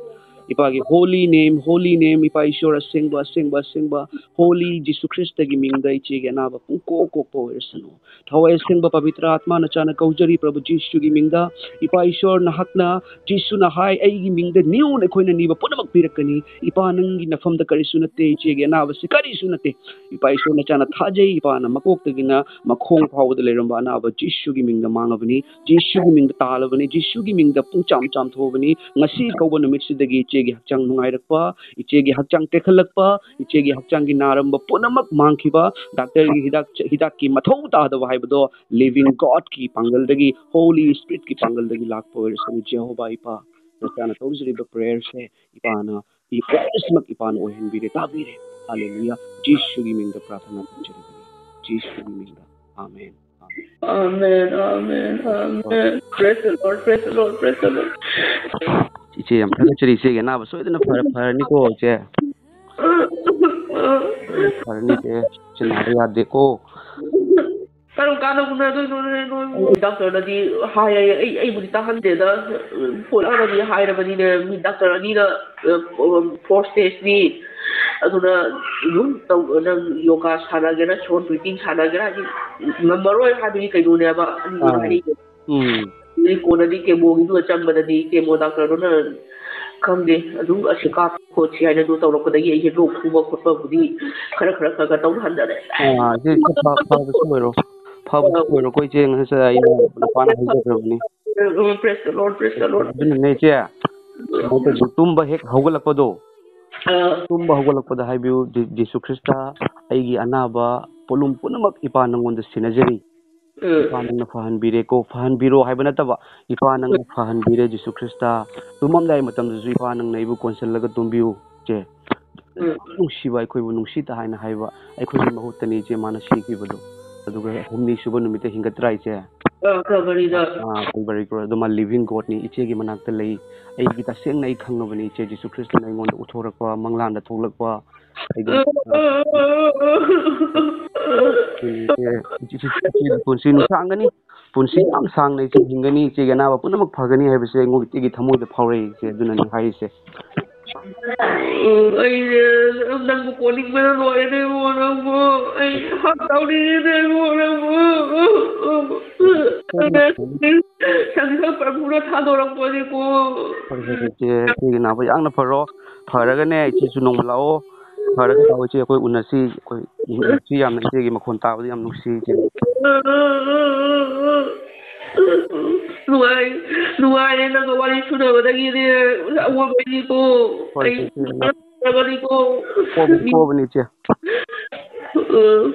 ꯏꯄꯥꯒꯤ holy name, holy name, ꯏꯄꯥ ꯏꯁꯣꯔ, ꯑꯁꯦꯡꯕ, ꯑꯁꯦꯡꯕ, ꯑꯁꯦꯡꯕ, holy ꯖꯤꯁꯨ ꯈ꯭ꯔꯤꯁꯇꯒꯤ ꯃꯤꯡꯗ ꯏꯆꯦꯒꯤ ꯑꯅꯥꯕ ꯄꯨꯡꯀꯣꯛ ꯀꯣꯛꯄ ꯑꯣꯏꯔꯁꯅꯨ꯫ ꯊꯋꯥꯏ ꯑꯁꯦꯡꯕ ꯄꯕꯤꯇ꯭ꯔ ꯑꯥꯠꯃꯥ, ꯅꯆꯥꯅ ꯀꯧꯖꯔꯤ ꯄ꯭ꯔꯚꯨ ꯖꯤꯁꯨꯒꯤ ꯃꯤꯡꯗ꯫ ꯏꯄꯥ ꯏꯁꯣꯔ, ꯅꯍꯥꯛꯅ, ꯖꯤꯁꯨꯅ ꯍꯥꯏ, "ꯑꯩꯒꯤ ꯃꯤꯡꯗ ꯅꯤꯌꯨ ꯅꯈꯣꯏꯅ ꯅꯤꯕ ꯄꯨꯝꯅꯃꯛ ꯄꯤꯔꯛꯀꯅꯤ"꯫ ꯏꯄꯥ, ꯅꯪꯒꯤ ꯅꯐꯝꯗ ꯀꯔꯤꯁꯨ ꯅꯠꯇꯦ, ꯏꯆꯦꯒꯤ ꯑꯅꯥꯕꯁꯤ ꯀꯔꯤꯁꯨ ꯅꯠꯇꯦ꯫ ꯏꯄꯥ ꯏꯁꯣꯔ, ꯅꯆꯥꯅ ꯊꯥꯖꯩ, ꯏꯄꯥꯅ ꯃꯀꯣꯛꯇꯒꯤꯅ ꯃꯈꯣꯡ ꯐꯥꯎꯕꯗ ꯂꯩꯔꯝꯕ ꯑꯅꯥꯕ ꯖꯤꯁꯨꯒꯤ ꯃꯤꯡꯗ ꯃꯥꯡꯉꯕꯅꯤ, ꯖꯤꯁꯨꯒꯤ ꯃꯤꯡꯗ ꯇꯥꯜꯂꯕꯅꯤ, ꯖꯤꯁꯨꯒꯤ ꯃꯤꯡꯗ ꯄꯨꯡꯆꯥꯝ ꯆꯥꯝꯊꯣꯛꯑꯕꯅꯤ꯫ ꯉꯁꯤ ꯀꯧꯕ ꯅꯨꯃꯤꯠꯁꯤꯗꯒꯤ ꯏꯆꯦꯒꯤ ꯍꯛꯆꯥꯡ ꯅꯨꯡꯉꯥꯏꯔꯛꯄ, ꯏꯆꯦꯒꯤ ꯍꯛꯆꯥꯡ ꯇꯦꯛꯈꯠꯂꯛꯄ, ꯏꯆꯦꯒꯤ ꯍꯛꯆꯥꯡꯒꯤ ꯅꯥꯔꯝꯕ ꯄꯨꯝꯅꯃꯛ ꯃꯥꯡꯈꯤꯕ, ꯗꯥꯛꯇꯔꯒꯤ ꯍꯤꯗꯥꯛ, ꯍꯤꯗꯥꯛꯀꯤ ꯃꯊꯧ ꯇꯥꯗꯕ ꯍꯥꯏꯕꯗꯣ living God ꯀꯤ ꯄꯥꯡꯒꯜꯗꯒꯤ, Holy Spirit ꯀꯤ ꯄꯥꯡꯒꯜꯗꯒꯤ ꯂꯥꯛꯄ ꯑꯣꯏꯔꯁꯅꯨ꯫ ꯖꯦꯍꯣꯚꯥ ꯏꯄꯥ, ꯅꯆꯥꯅ ꯇꯧꯖꯔꯤꯕ prayer ꯁꯦ ꯏꯄꯥꯅ, ꯏ ꯄ꯭ꯔꯦꯌꯔꯁꯤꯃꯛ ꯏꯄꯥꯅ ꯑꯣꯏꯍꯟꯕꯤꯔꯦ, ꯇꯥꯕꯤꯔꯦ꯫ ꯍꯥꯂꯦꯂꯨꯌꯥ꯫ ꯖꯤꯁꯨꯒꯤ ꯃꯤꯡꯗ ꯄ꯭ꯔꯥꯊꯅꯥ ꯇꯧꯖꯔꯤꯕꯅꯤ, ꯖꯤꯁꯨꯒꯤ ꯃꯤꯡꯗ꯫ ꯑꯥꯃꯦꯟ, ꯑꯥꯃꯦꯟ꯫ Amen, amen, amen. Praise the Lord, praise the Lord, praise the Lord. ꯏꯆꯦ, ꯌꯥꯝ ꯊꯥꯒꯠꯆꯔꯤ꯫ ꯏꯆꯦꯒꯤ ꯑꯅꯥꯕ ꯁꯣꯏꯗꯅ ꯐꯔ-, ꯐꯔꯅꯤꯀꯣ, ꯏꯆꯦ꯫ ꯐꯔꯅꯤ, ꯏꯆꯦ꯫ ꯏꯆꯦ ꯅꯥꯕ ꯌꯥꯗꯦꯀꯣ꯫ ꯀꯔꯝ ꯀꯥꯟꯗ ꯎꯅꯗꯣꯏꯅꯣꯅꯦ ꯅꯣꯏꯕꯨ? ꯗꯥꯛꯇꯔꯅꯗꯤ ꯍꯥꯏ, ꯑꯩ, ꯑꯩꯕꯨꯗꯤ ꯇꯥꯍꯟꯗꯦꯗ꯫ ꯄꯣꯂꯥꯅꯗꯤ ꯍꯥꯏꯔꯕꯅꯤꯅꯦ, ꯃꯤ ꯗꯥꯛꯇꯔ ꯑꯅꯤꯅ, ꯑ, four stageꯅꯤ, ꯑꯗꯨꯅ ꯑꯗꯨꯝ ꯇꯧ, ꯅꯪ ꯌꯣꯒꯥ ꯁꯥꯟꯅꯒꯦꯔꯥ, ꯁꯣꯔ ꯕ꯭ꯔꯤꯗꯤꯡ ꯁꯥꯟꯅꯒꯦꯔꯥ, ꯍꯥꯏꯗꯤ ꯉꯝꯃꯔꯣꯏ ꯍꯥꯏꯕꯒꯤ ꯀꯩꯅꯣꯅꯦꯕ ꯑꯅꯤꯗꯨꯅ ꯑꯥ꯫ ꯍꯥꯏꯔꯛꯏꯁꯦ꯫ ꯎꯝ꯫ ꯑꯗꯩ ꯀꯣꯟꯅꯗꯤ ꯀꯦꯃꯣꯒꯤꯗꯨ ꯆꯪꯕꯗꯗꯤ ꯀꯦꯃꯣ ꯗꯥꯛꯇꯔꯗꯨꯅ ꯈꯪꯗꯦ, ꯑꯗꯨꯝ ꯑꯁꯤ ꯀꯥꯞꯁꯤ ꯈꯣꯠꯁꯤ ꯍꯥꯏꯅ ꯑꯗꯨ ꯇꯧꯔꯛꯄꯗꯒꯤ ꯑꯩꯁꯦ ꯂꯣꯛ ꯈꯨꯕ ꯈꯣꯠꯄꯕꯨꯗꯤ ꯈꯔ ꯈꯔ ꯈꯔ ꯈꯔ ꯇꯧꯅ ꯍꯟꯊꯔꯦ꯫ ꯑꯥ, ꯁꯤ ꯐ-, ꯐꯕꯁꯨ ꯑꯣꯏꯔꯣ, ꯐꯕꯁꯨ ꯑꯥ꯫ ꯑꯣꯏꯔꯣꯀꯣ ꯏꯆꯦ, ꯉꯁꯤ ꯑꯩꯅ ꯅꯨꯄꯥꯅ ꯍꯥꯏꯖꯈ꯭ꯔꯕꯅꯤ꯫ ꯎꯝ, praise the Lord, praise the Lord꯫ ꯑꯗꯨꯅꯅꯦ ꯏꯆꯦ, ꯁꯨꯃꯥꯏꯅ ꯇꯧꯁꯤ, ꯇꯨꯝꯕ ꯍꯦꯛ ꯍꯧꯒꯠꯂꯛꯄꯗꯣ, ꯑꯥ꯫ ꯇꯨꯝꯕ ꯍꯧꯒꯠꯂꯛꯄꯗ ꯍꯥꯏꯕꯤꯌꯨ, "ꯖꯤ-, ꯖꯤꯁꯨ ꯈ꯭ꯔꯤꯁꯇ, ꯑꯩꯒꯤ ꯑꯅꯥꯕ ꯄꯣꯠꯂꯨꯝ ꯄꯨꯝꯅꯃꯛ ꯏꯄꯥ ꯅꯪꯉꯣꯟꯗ ꯁꯤꯟꯅꯖꯔꯤ꯫ ꯎꯝ꯫ ꯏꯄꯥ ꯅꯪꯅ ꯐꯍꯟꯕꯤꯔꯦꯀꯣ", ꯐꯍꯟꯕꯤꯔꯣ ꯍꯥꯏꯕ ꯅꯠꯇꯕ, "ꯏꯄꯥ ꯅꯪꯅ ꯐꯍꯟꯕꯤꯔꯦ ꯖꯤꯁꯨ ꯈ꯭ꯔꯤꯁꯇ"꯫ ꯇꯨꯝꯃꯝꯗꯥꯏ ꯃꯇꯝꯗꯁꯨ "ꯏꯄꯥ ꯅꯪꯅ ꯑꯩꯕꯨ ꯀꯣꯟꯁꯤꯜꯂꯒ ꯇꯨꯝꯕꯤꯌꯨ" ꯏꯆꯦ꯫ ꯎꯝ꯫ ꯅꯨꯡꯁꯤꯕ, ꯑꯩꯈꯣꯏꯕꯨ ꯅꯨꯡꯁꯤꯠꯇ ꯍꯥꯏꯅ ꯍꯥꯏꯕ ꯑꯩꯈꯣꯏꯒꯤ ꯃꯍꯨꯠꯇꯅꯤ ꯏꯆꯦ ꯃꯥꯅ ꯁꯤꯈꯤꯕꯗꯣ꯫ ꯑꯗꯨꯒ ꯍꯨꯝꯅꯤ ꯁꯨꯕ ꯅꯨꯃꯤꯠꯇ ꯍꯤꯡꯒꯠꯇ꯭ꯔꯥ ꯏꯆꯦ? ꯑ, ꯀꯜꯚꯔꯤꯗ꯫ ꯑ, ꯀꯜꯚꯔꯤ ꯀ꯭ꯔꯣꯁ꯫ ꯑꯗꯨ ꯃꯥ living Godꯅꯤ, ꯏꯆꯦꯒꯤ ꯃꯅꯥꯛꯇ ꯂꯩ꯫ ꯑꯩꯒꯤ ꯇꯁꯦꯡꯅ ꯑꯩ ꯈꯪꯉꯕꯅꯤ ꯏꯆꯦ, ꯖꯤꯁꯨ ꯈ꯭ꯔꯤꯁꯇꯅ ꯑꯩꯉꯣꯟꯗ ꯎꯠꯊꯣꯔꯛꯄ, ꯃꯪꯂꯥꯟꯗ ꯊꯣꯛꯂꯛꯄ, ꯑꯩꯒꯤ ꯏꯆꯦ, ꯏꯆꯦ, ꯏꯆꯦ, ꯏꯆꯦꯒꯤ ꯄꯨꯟꯁꯤ ꯅꯨꯡꯁꯥꯡꯒꯅꯤ, ꯄꯨꯟꯁꯤ ꯌꯥꯝ ꯁꯥꯡꯅ ꯏꯆꯦ ꯍꯤꯡꯒꯅꯤ, ꯏꯆꯦꯒꯤ ꯑꯅꯥꯕ ꯄꯨꯝꯅꯃꯛ ꯐꯒꯅꯤ ꯍꯥꯏꯕꯁꯦ ꯑꯩꯉꯣꯟꯗ ꯏꯆꯦꯒꯤ ꯊꯃꯣꯏꯗ ꯐꯥꯎꯔꯛꯏ ꯏꯆꯦ, ꯑꯗꯨꯅꯅꯤ ꯍꯥꯏꯔꯤꯁꯦ꯫ ꯎꯝ, ꯑꯩꯁꯦ ꯅꯪꯕꯨ ꯀꯣꯟꯅꯤꯡꯕꯅ ꯂꯣꯏꯔꯦꯅꯦ ꯏꯕꯨꯡꯉꯣ, ꯅꯪꯕꯨ꯫ ꯑꯩ ꯍꯥꯠ ꯇꯧꯅꯤꯡꯉꯦꯅꯦ ꯏꯕꯨꯡꯉꯣ, ꯅꯪꯕꯨ꯫ ꯁꯪꯁꯥꯔ ꯄꯔꯐꯨꯅ ꯊꯥꯗꯣꯔꯛꯄꯅꯤꯀꯣ꯫ ꯍꯣꯏ, ꯍꯣꯏ, ꯍꯣꯏ, ꯏꯆꯦ, ꯏꯆꯦꯒꯤ ꯅꯥꯕ ꯌꯥꯝꯅ ꯐꯔꯣ꯫ ꯐꯔꯒꯅꯦ, ꯏꯆꯦꯁꯨ ꯅꯣꯡꯃ ꯂꯥꯛꯑꯣ꯫ ꯐꯔꯒ ꯂꯥꯛꯑꯣ, ꯏꯆꯦ, ꯑꯩꯈꯣꯏ ꯎꯅꯁꯤ꯫ ꯑꯩꯈꯣꯏ ꯅꯨꯡꯁꯤ ꯌꯥꯝꯅ, ꯏꯆꯦꯒꯤ ꯃꯈꯣꯟ ꯇꯥꯕꯗ ꯌꯥꯝ ꯅꯨꯡꯁꯤ, ꯏꯆꯦ꯫ ꯅꯨꯡꯉꯥꯏ-, ꯅꯨꯡꯉꯥꯏꯔꯦ ꯅꯪꯒ ꯋꯥꯔꯤ ꯁꯨꯅꯕꯗꯒꯤꯗꯤ ꯑꯑꯣꯟꯕꯅꯤꯀꯣ꯫ ꯍꯣꯏ, ꯑꯩ ꯏꯆꯦ, ꯏꯆꯦ, ꯄꯣꯕꯅꯤ, ꯄꯣꯕꯅꯤ, ꯏꯆꯦ꯫ ꯑ,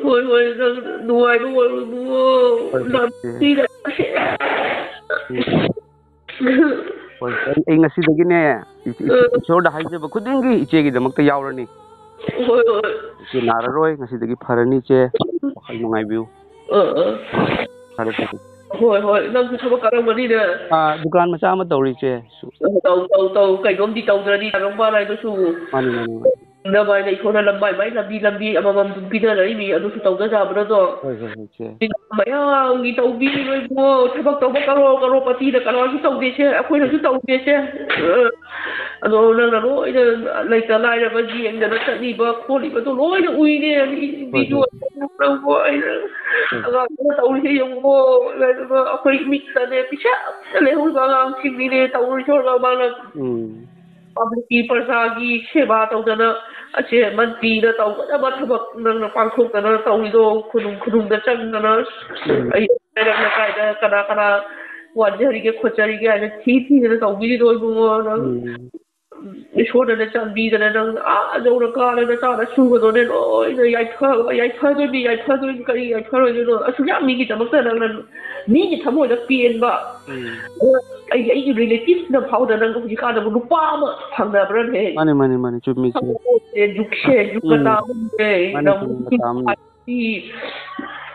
ꯍꯣꯏ, ꯍꯣꯏ, ꯅꯪ ꯅꯨꯡꯉꯥꯏꯕ ꯑꯣꯏꯔꯣ, ꯏꯕꯨꯡꯉꯣ꯫ ꯍꯣꯏ, ꯍꯣꯏ, ꯏꯆꯦ꯫ ꯎꯝ꯫ ꯍꯣꯏ, ꯑꯩ, ꯑꯩ ꯉꯁꯤꯗꯒꯤꯅꯦ, ꯏꯆꯦ, ꯏꯆꯦ, ꯑ꯫ ꯏꯁꯣꯔꯗ ꯍꯥꯏꯖꯕ ꯈꯨꯗꯤꯡꯒꯤ ꯏꯆꯦꯒꯤꯗꯃꯛꯇ ꯌꯥꯎꯔꯅꯤ꯫ ꯍꯣꯏ, ꯍꯣꯏ꯫ ꯏꯆꯦ ꯅꯥꯔꯔꯣꯏ, ꯉꯁꯤꯗꯒꯤ ꯐꯔꯅꯤ ꯏꯆꯦ꯫ ꯋꯥꯈꯜ ꯅꯨꯡꯉꯥꯏꯕꯤꯌꯨ꯫ ꯑ, ꯑ꯫ ꯐꯔꯦ, ꯐꯔꯦ꯫ ꯍꯣꯏ, ꯍꯣꯏ, ꯅꯪꯁꯨ ꯊꯕꯛ ꯀꯜꯂꯝꯒꯅꯤꯅꯦ꯫ ꯑꯥ, ꯗꯨꯀꯥꯟ ꯃꯆꯥ ꯑꯃ ꯇꯧꯔꯤ ꯏꯆꯦ꯫ ꯇꯧ, ꯇꯧ, ꯇꯧ, ꯀꯩꯅꯣꯝꯗꯤ ꯇꯧꯗ꯭ꯔꯗꯤ ꯌꯥꯔꯝꯃꯔꯣꯏ ꯍꯥꯏꯗꯨꯁꯨ꯫ ꯃꯥꯅꯤ, ꯃꯥꯅꯤ, ꯃꯥꯅꯤ꯫ ꯅꯃꯥꯏꯅ ꯏꯁꯣꯔꯅ ꯂꯝꯕꯥꯏ ꯃꯥꯏ ꯂꯝꯕꯤ ꯂꯝꯕꯤ ꯑꯃꯃꯝ ꯑꯗꯨꯝ ꯄꯤꯅꯔꯛꯏꯃꯤ, ꯑꯗꯨꯁꯨ ꯇꯧꯗꯖꯕ꯭ꯔꯗꯣ? ꯍꯣꯏ, ꯍꯣꯏ, ꯍꯣꯏ, ꯏꯆꯦ꯫ ꯃꯌꯥꯝꯒꯤ ꯇꯧꯕꯤꯔꯤꯕ ꯏꯕꯨꯡꯉꯣ, ꯊꯕꯛ ꯇꯧꯕ ꯀꯔꯣꯔ ꯀꯔꯣꯔꯄꯇꯤꯗ ꯀꯅꯥꯁꯨ ꯇꯧꯗꯦꯁꯦ, ꯑꯩꯈꯣꯏꯅꯁꯨ ꯇꯧꯗꯦꯁꯦ꯫ ꯑꯗꯣ ꯅꯪꯅ ꯂꯣꯏꯅ ꯂꯩꯇ ꯂꯥꯏꯔꯕ ꯌꯦꯡꯗꯅ ꯆꯠꯂꯤꯕ ꯈꯣꯠꯂꯤꯕꯗꯣ ꯂꯣꯏꯅ ꯎꯏꯅꯦ꯫ ꯍꯣꯏ, ꯍꯣꯏ꯫ ꯅꯪꯕꯨ ꯑꯩꯅ ꯎꯝ꯫ ꯑꯉꯥꯡꯗꯨꯅ ꯇꯧꯔꯤꯁꯦ ꯌꯦꯡꯉꯨꯀꯣ, ꯑꯗꯨꯒ ꯑꯩꯈꯣꯏ ꯃꯤꯠꯇꯅꯦ ꯄꯤꯁꯛꯇ ꯂꯩꯍꯧꯔꯤꯕ ꯑꯉꯥꯡꯁꯤꯡꯅꯤꯅꯦ ꯇꯧꯔꯤꯁꯦ꯫ ꯃꯥꯅ ꯎꯝ꯫ ꯄꯕ꯭ꯂꯤꯛꯀꯤ ꯄ꯭ꯔꯖꯥꯒꯤ ꯁꯦꯕꯥ ꯇꯧꯗꯅ, ꯑꯁꯦ ꯃꯟꯇ꯭ꯔꯤꯅ ꯇꯧꯒꯗꯕ ꯊꯕꯛ ꯅꯪꯅ ꯄꯥꯡꯊꯣꯛꯇꯅ ꯇꯧꯔꯤꯗꯣ, ꯈꯨꯅꯨꯡ ꯈꯨꯅꯨꯡꯗ ꯆꯪꯗꯅ, ꯎꯝ꯫ ꯑꯩ ꯂꯩꯔꯛ ꯂꯩꯀꯥꯏꯗ ꯀꯅꯥ ꯀꯅꯥ ꯋꯥꯟꯖꯔꯤꯒꯦ ꯈꯣꯠꯆꯔꯤꯒꯦ ꯍꯥꯏꯅ ꯊꯤ ꯊꯤꯗꯅ ꯇꯧꯕꯤꯔꯤꯗꯣ ꯏꯕꯨꯡꯉꯣ, ꯅꯪ ꯎꯝ꯫ ꯏꯁꯣꯔꯅꯅꯦ ꯆꯥꯟꯕꯤꯗꯅ ꯅꯪ ꯑꯥ ꯌꯧꯅ ꯀꯥꯔꯒ ꯆꯥꯅ ꯁꯨꯕꯗꯣꯅꯦ ꯂꯣꯏꯅ ꯌꯥꯏꯐ-, ꯌꯥꯏꯐꯗꯣꯏꯅꯤ, ꯌꯥꯏꯐꯗꯣꯏꯅꯤ, ꯀꯔꯤ ꯌꯥꯏꯐꯔꯣꯏꯗꯣꯏꯅꯣ? ꯑꯁꯨꯛ ꯌꯥꯝ ꯃꯤꯒꯤꯗꯃꯛꯇ ꯅꯪꯅ ꯃꯤꯒꯤ ꯊꯃꯣꯏꯗ ꯄꯦꯟꯕ꯫ ꯎꯝ꯫ ꯑꯩꯒꯤ, ꯑꯩꯒꯤ ꯔꯤꯂꯦꯇꯤꯚꯅ ꯐꯥꯎꯗ ꯅꯪ ꯍꯧꯖꯤꯛꯀꯥꯟꯗꯕꯨ ꯅꯨꯄꯥ ꯑꯃ ꯐꯪꯅꯕ꯭ꯔꯅꯦ? ꯃꯥꯅꯦ, ꯃꯥꯅꯦ, ꯃꯥꯅꯦ, ꯆꯨꯝꯃꯤ, ꯆꯨꯝꯃꯤ꯫ ꯊꯃꯣꯏꯁꯦ ꯖꯨꯛꯁꯦ, ꯖꯨꯛ ꯎꯝ꯫ ꯃꯇꯥ ꯑꯃꯅꯦ꯫ ꯃꯥꯅꯦ, ꯅꯪ ꯆꯨꯝꯃꯤ, ꯃꯇꯥ ꯑꯃꯅꯤ꯫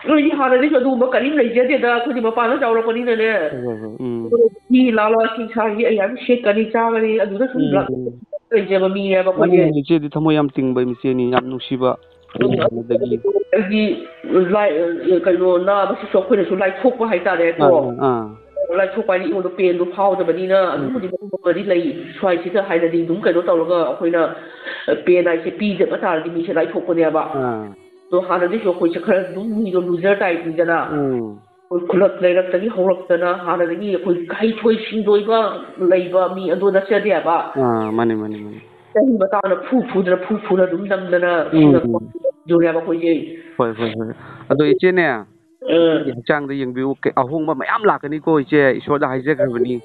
ꯅꯣꯏꯗꯤ ꯍꯥꯟꯅꯗꯒꯤꯁꯨ ꯑꯗꯨꯒꯨꯝꯕ ꯀꯔꯤꯝ ꯂꯩꯖꯗꯦꯗ, ꯑꯩꯈꯣꯏꯗꯤ ꯃꯄꯥꯟꯗ ꯆꯥꯎꯔꯛꯄꯅꯤꯅꯅꯦ꯫ ꯍꯣꯏ, ꯍꯣꯏ, ꯍꯣꯏ, ꯎꯝ꯫ ꯐꯤ ꯂꯥ ꯂꯥ ꯁꯤꯡꯁꯥꯒꯤ ꯑꯩ ꯌꯥꯝ ꯁꯦꯠꯀꯅꯤ, ꯆꯥꯒꯅꯤ, ꯑꯗꯨꯗ ꯁꯨꯝ ꯎꯝ, ꯂꯥꯛ-, ꯎꯝ꯫ ꯂꯩꯖꯕ ꯃꯤꯅꯦꯕ ꯃꯥꯅꯦ, ꯑꯩꯈꯣꯏꯁꯦ꯫ ꯃꯥꯅꯦ, ꯏꯆꯦꯗꯤ ꯊꯃꯣꯏ ꯌꯥꯝ ꯆꯤꯡꯕ ꯏꯆꯦꯅꯤ, ꯌꯥꯝ ꯅꯨꯡꯁꯤꯕ꯫ ꯎꯝ꯫ ꯍꯥꯟꯅꯗꯒꯤ꯫ ꯑꯩꯗꯤ ꯂꯥꯏ-, ꯀꯩꯅꯣ, ꯅꯥꯕꯁꯤꯁꯨ ꯑꯩꯈꯣꯏꯅꯁꯨ ꯂꯥꯏꯊꯣꯛꯄ ꯍꯥꯏꯇꯥꯔꯦꯀꯣ꯫ ꯑꯥ, ꯑꯥ, ꯑꯥ꯫ ꯂꯥꯏꯊꯣꯛꯄ ꯍꯥꯏꯗꯤ ꯑꯩꯉꯣꯟꯗ ꯄꯦꯟꯗꯣ ꯐꯥꯎꯗꯕꯅꯤꯅ ꯎꯝ꯫ ꯑꯗꯨꯕꯨꯗꯤ ꯃꯔꯝꯗꯤ ꯂꯩ꯫ ꯁ꯭ꯋꯥꯏꯁꯤꯗ ꯍꯥꯏꯅꯗꯤ ꯑꯗꯨꯝ ꯀꯩꯅꯣ ꯇꯧꯔꯒ ꯑꯩꯈꯣꯏꯅ ꯄꯦꯟ ꯍꯥꯏꯁꯦ ꯄꯤꯗꯕ ꯇꯥꯔꯗꯤ ꯃꯤꯁꯦ ꯂꯥꯏꯊꯣꯛꯄꯅꯦꯕ꯫ ꯑꯥ꯫ ꯑꯗꯣ ꯍꯥꯟꯅꯗꯒꯤꯁꯨ ꯑꯩꯈꯣꯏꯁꯦ ꯈꯔ ꯑꯗꯨꯝ ꯃꯤꯗꯣ ꯂꯨꯖꯔ ꯇꯥꯏꯞꯅꯤꯗꯅ꯫ ꯎꯝ꯫ ꯑꯩꯈꯣꯏ ꯈꯨꯂꯛ ꯂꯩꯔꯛꯇꯒꯤ ꯍꯧꯔꯛꯇꯅ ꯍꯥꯟꯅꯗꯒꯤ ꯑꯩꯈꯣꯏ ꯍꯩꯊꯣꯏ ꯁꯤꯡꯊꯣꯏꯕ ꯂꯩꯕ ꯃꯤ ꯑꯗꯣ ꯅꯠꯆꯗꯦꯕ꯫ ꯑꯥ, ꯃꯥꯅꯦ, ꯃꯥꯅꯦ, ꯃꯥꯅꯦ꯫ ꯆꯍꯤ ꯃꯇꯥꯡꯗ ꯐꯨ ꯐꯨꯗꯅ, ꯐꯨ ꯐꯨꯅ ꯑꯗꯨꯝ ꯅꯝꯗꯅ ꯎꯝ, ꯁꯤꯅ ꯎꯝ꯫ ꯇꯧꯔꯦꯕ ꯑꯩꯈꯣꯏꯁꯦ꯫ ꯍꯣꯏ, ꯍꯣꯏ, ꯍꯣꯏ꯫ ꯑꯗꯣ ꯏꯆꯦꯅꯦ, ꯑꯥ꯫ ꯏꯆꯦꯒꯤ ꯍꯛꯆꯥꯡꯗ ꯌꯦꯡꯕꯤꯌꯨ, ꯀꯩ-, ꯑꯍꯣꯡꯕ ꯃꯌꯥꯝ ꯂꯥꯛꯀꯅꯤꯀꯣ ꯏꯆꯦ, ꯏꯁꯣꯔꯗ ꯍꯥꯏꯖꯈ꯭ꯔꯕꯅꯤ꯫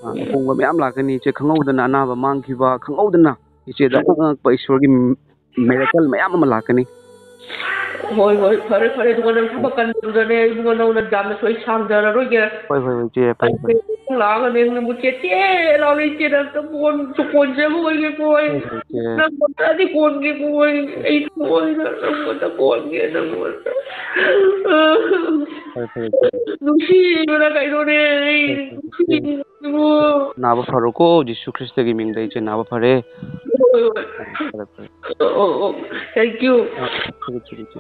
ꯑꯥ, ꯑꯍꯣꯡꯕ ꯃꯌꯥꯝ ꯂꯥꯛꯀꯅꯤ ꯏꯆꯦ, ꯈꯪꯍꯧꯗꯅ ꯑꯅꯥꯕ ꯃꯥꯡꯈꯤꯕ, ꯈꯪꯍꯧꯗꯅ ꯏꯆꯦꯗ ꯑꯉꯛ ꯑꯉꯛꯄ ꯏꯁꯣꯔꯒꯤ miracle ꯃꯌꯥꯝ ꯑꯃ ꯂꯥꯛꯀꯅꯤ꯫ ꯍꯣꯏ, ꯍꯣꯏ, ꯐꯔꯦ, ꯐꯔꯦ꯫ ꯑꯗꯨꯒ ꯅꯪ ꯊꯕꯛ ꯀꯟꯕꯗꯨꯗꯅꯦ, ꯏꯕꯨꯡꯉꯣ, ꯅꯪꯅ ꯌꯥꯝꯅꯁꯨ ꯑꯩ ꯁꯥꯡꯖꯔꯔꯣꯏꯒꯦ꯫ ꯍꯣꯏ, ꯍꯣꯏ, ꯏꯆꯦ, ꯐꯔꯦ, ꯐꯔꯦ꯫ ꯑꯩ ꯂꯥꯛꯑꯒꯅꯦ ꯅꯪꯕꯨ ꯆꯦꯠ ꯆꯦꯠ ꯂꯥꯎꯅ ꯏꯆꯦꯗ ꯑꯝꯇ ꯀꯣꯟ-, ꯀꯣꯟꯖꯕ ꯑꯣꯏꯒꯦꯀꯣ ꯑꯩ꯫ ꯍꯣꯏ, ꯍꯣꯏ, ꯏꯆꯦ꯫ ꯅꯪꯕꯨ ꯑꯝꯇꯗꯤ ꯀꯣꯟꯒꯦꯀꯣ ꯑꯩ꯫ ꯑꯩ ꯊꯃꯣꯏꯅ ꯅꯪꯕꯨ ꯑꯝꯇ ꯀꯣꯟꯒꯦ, ꯅꯪꯕꯨ ꯑꯝꯇ꯫ ꯐꯔꯦ, ꯐꯔꯦ, ꯏꯆꯦ꯫ ꯅꯨꯡꯁꯤꯕꯅ ꯀꯩꯅꯣꯅꯦ ꯑꯩ꯫ ꯍꯣꯏ, ꯍꯣꯏ, ꯏꯆꯦ꯫ ꯅꯨꯡꯁꯤꯕꯅ꯫ ꯑꯣ꯫ ꯅꯥꯕ ꯐꯔꯣꯀꯣ, ꯖꯤꯁꯨ ꯈ꯭ꯔꯤꯁꯇꯒꯤ ꯃꯤꯡꯗ ꯏꯆꯦ ꯅꯥꯕ ꯐꯔꯦ꯫ ꯍꯣꯏ, ꯍꯣꯏ꯫ ꯐꯔꯦ, ꯐꯔꯦ꯫ ꯑꯣ, ꯑꯣ, thank you꯫ ꯑ, ꯊꯥꯒꯠꯆꯔꯤ, ꯏꯆꯦ꯫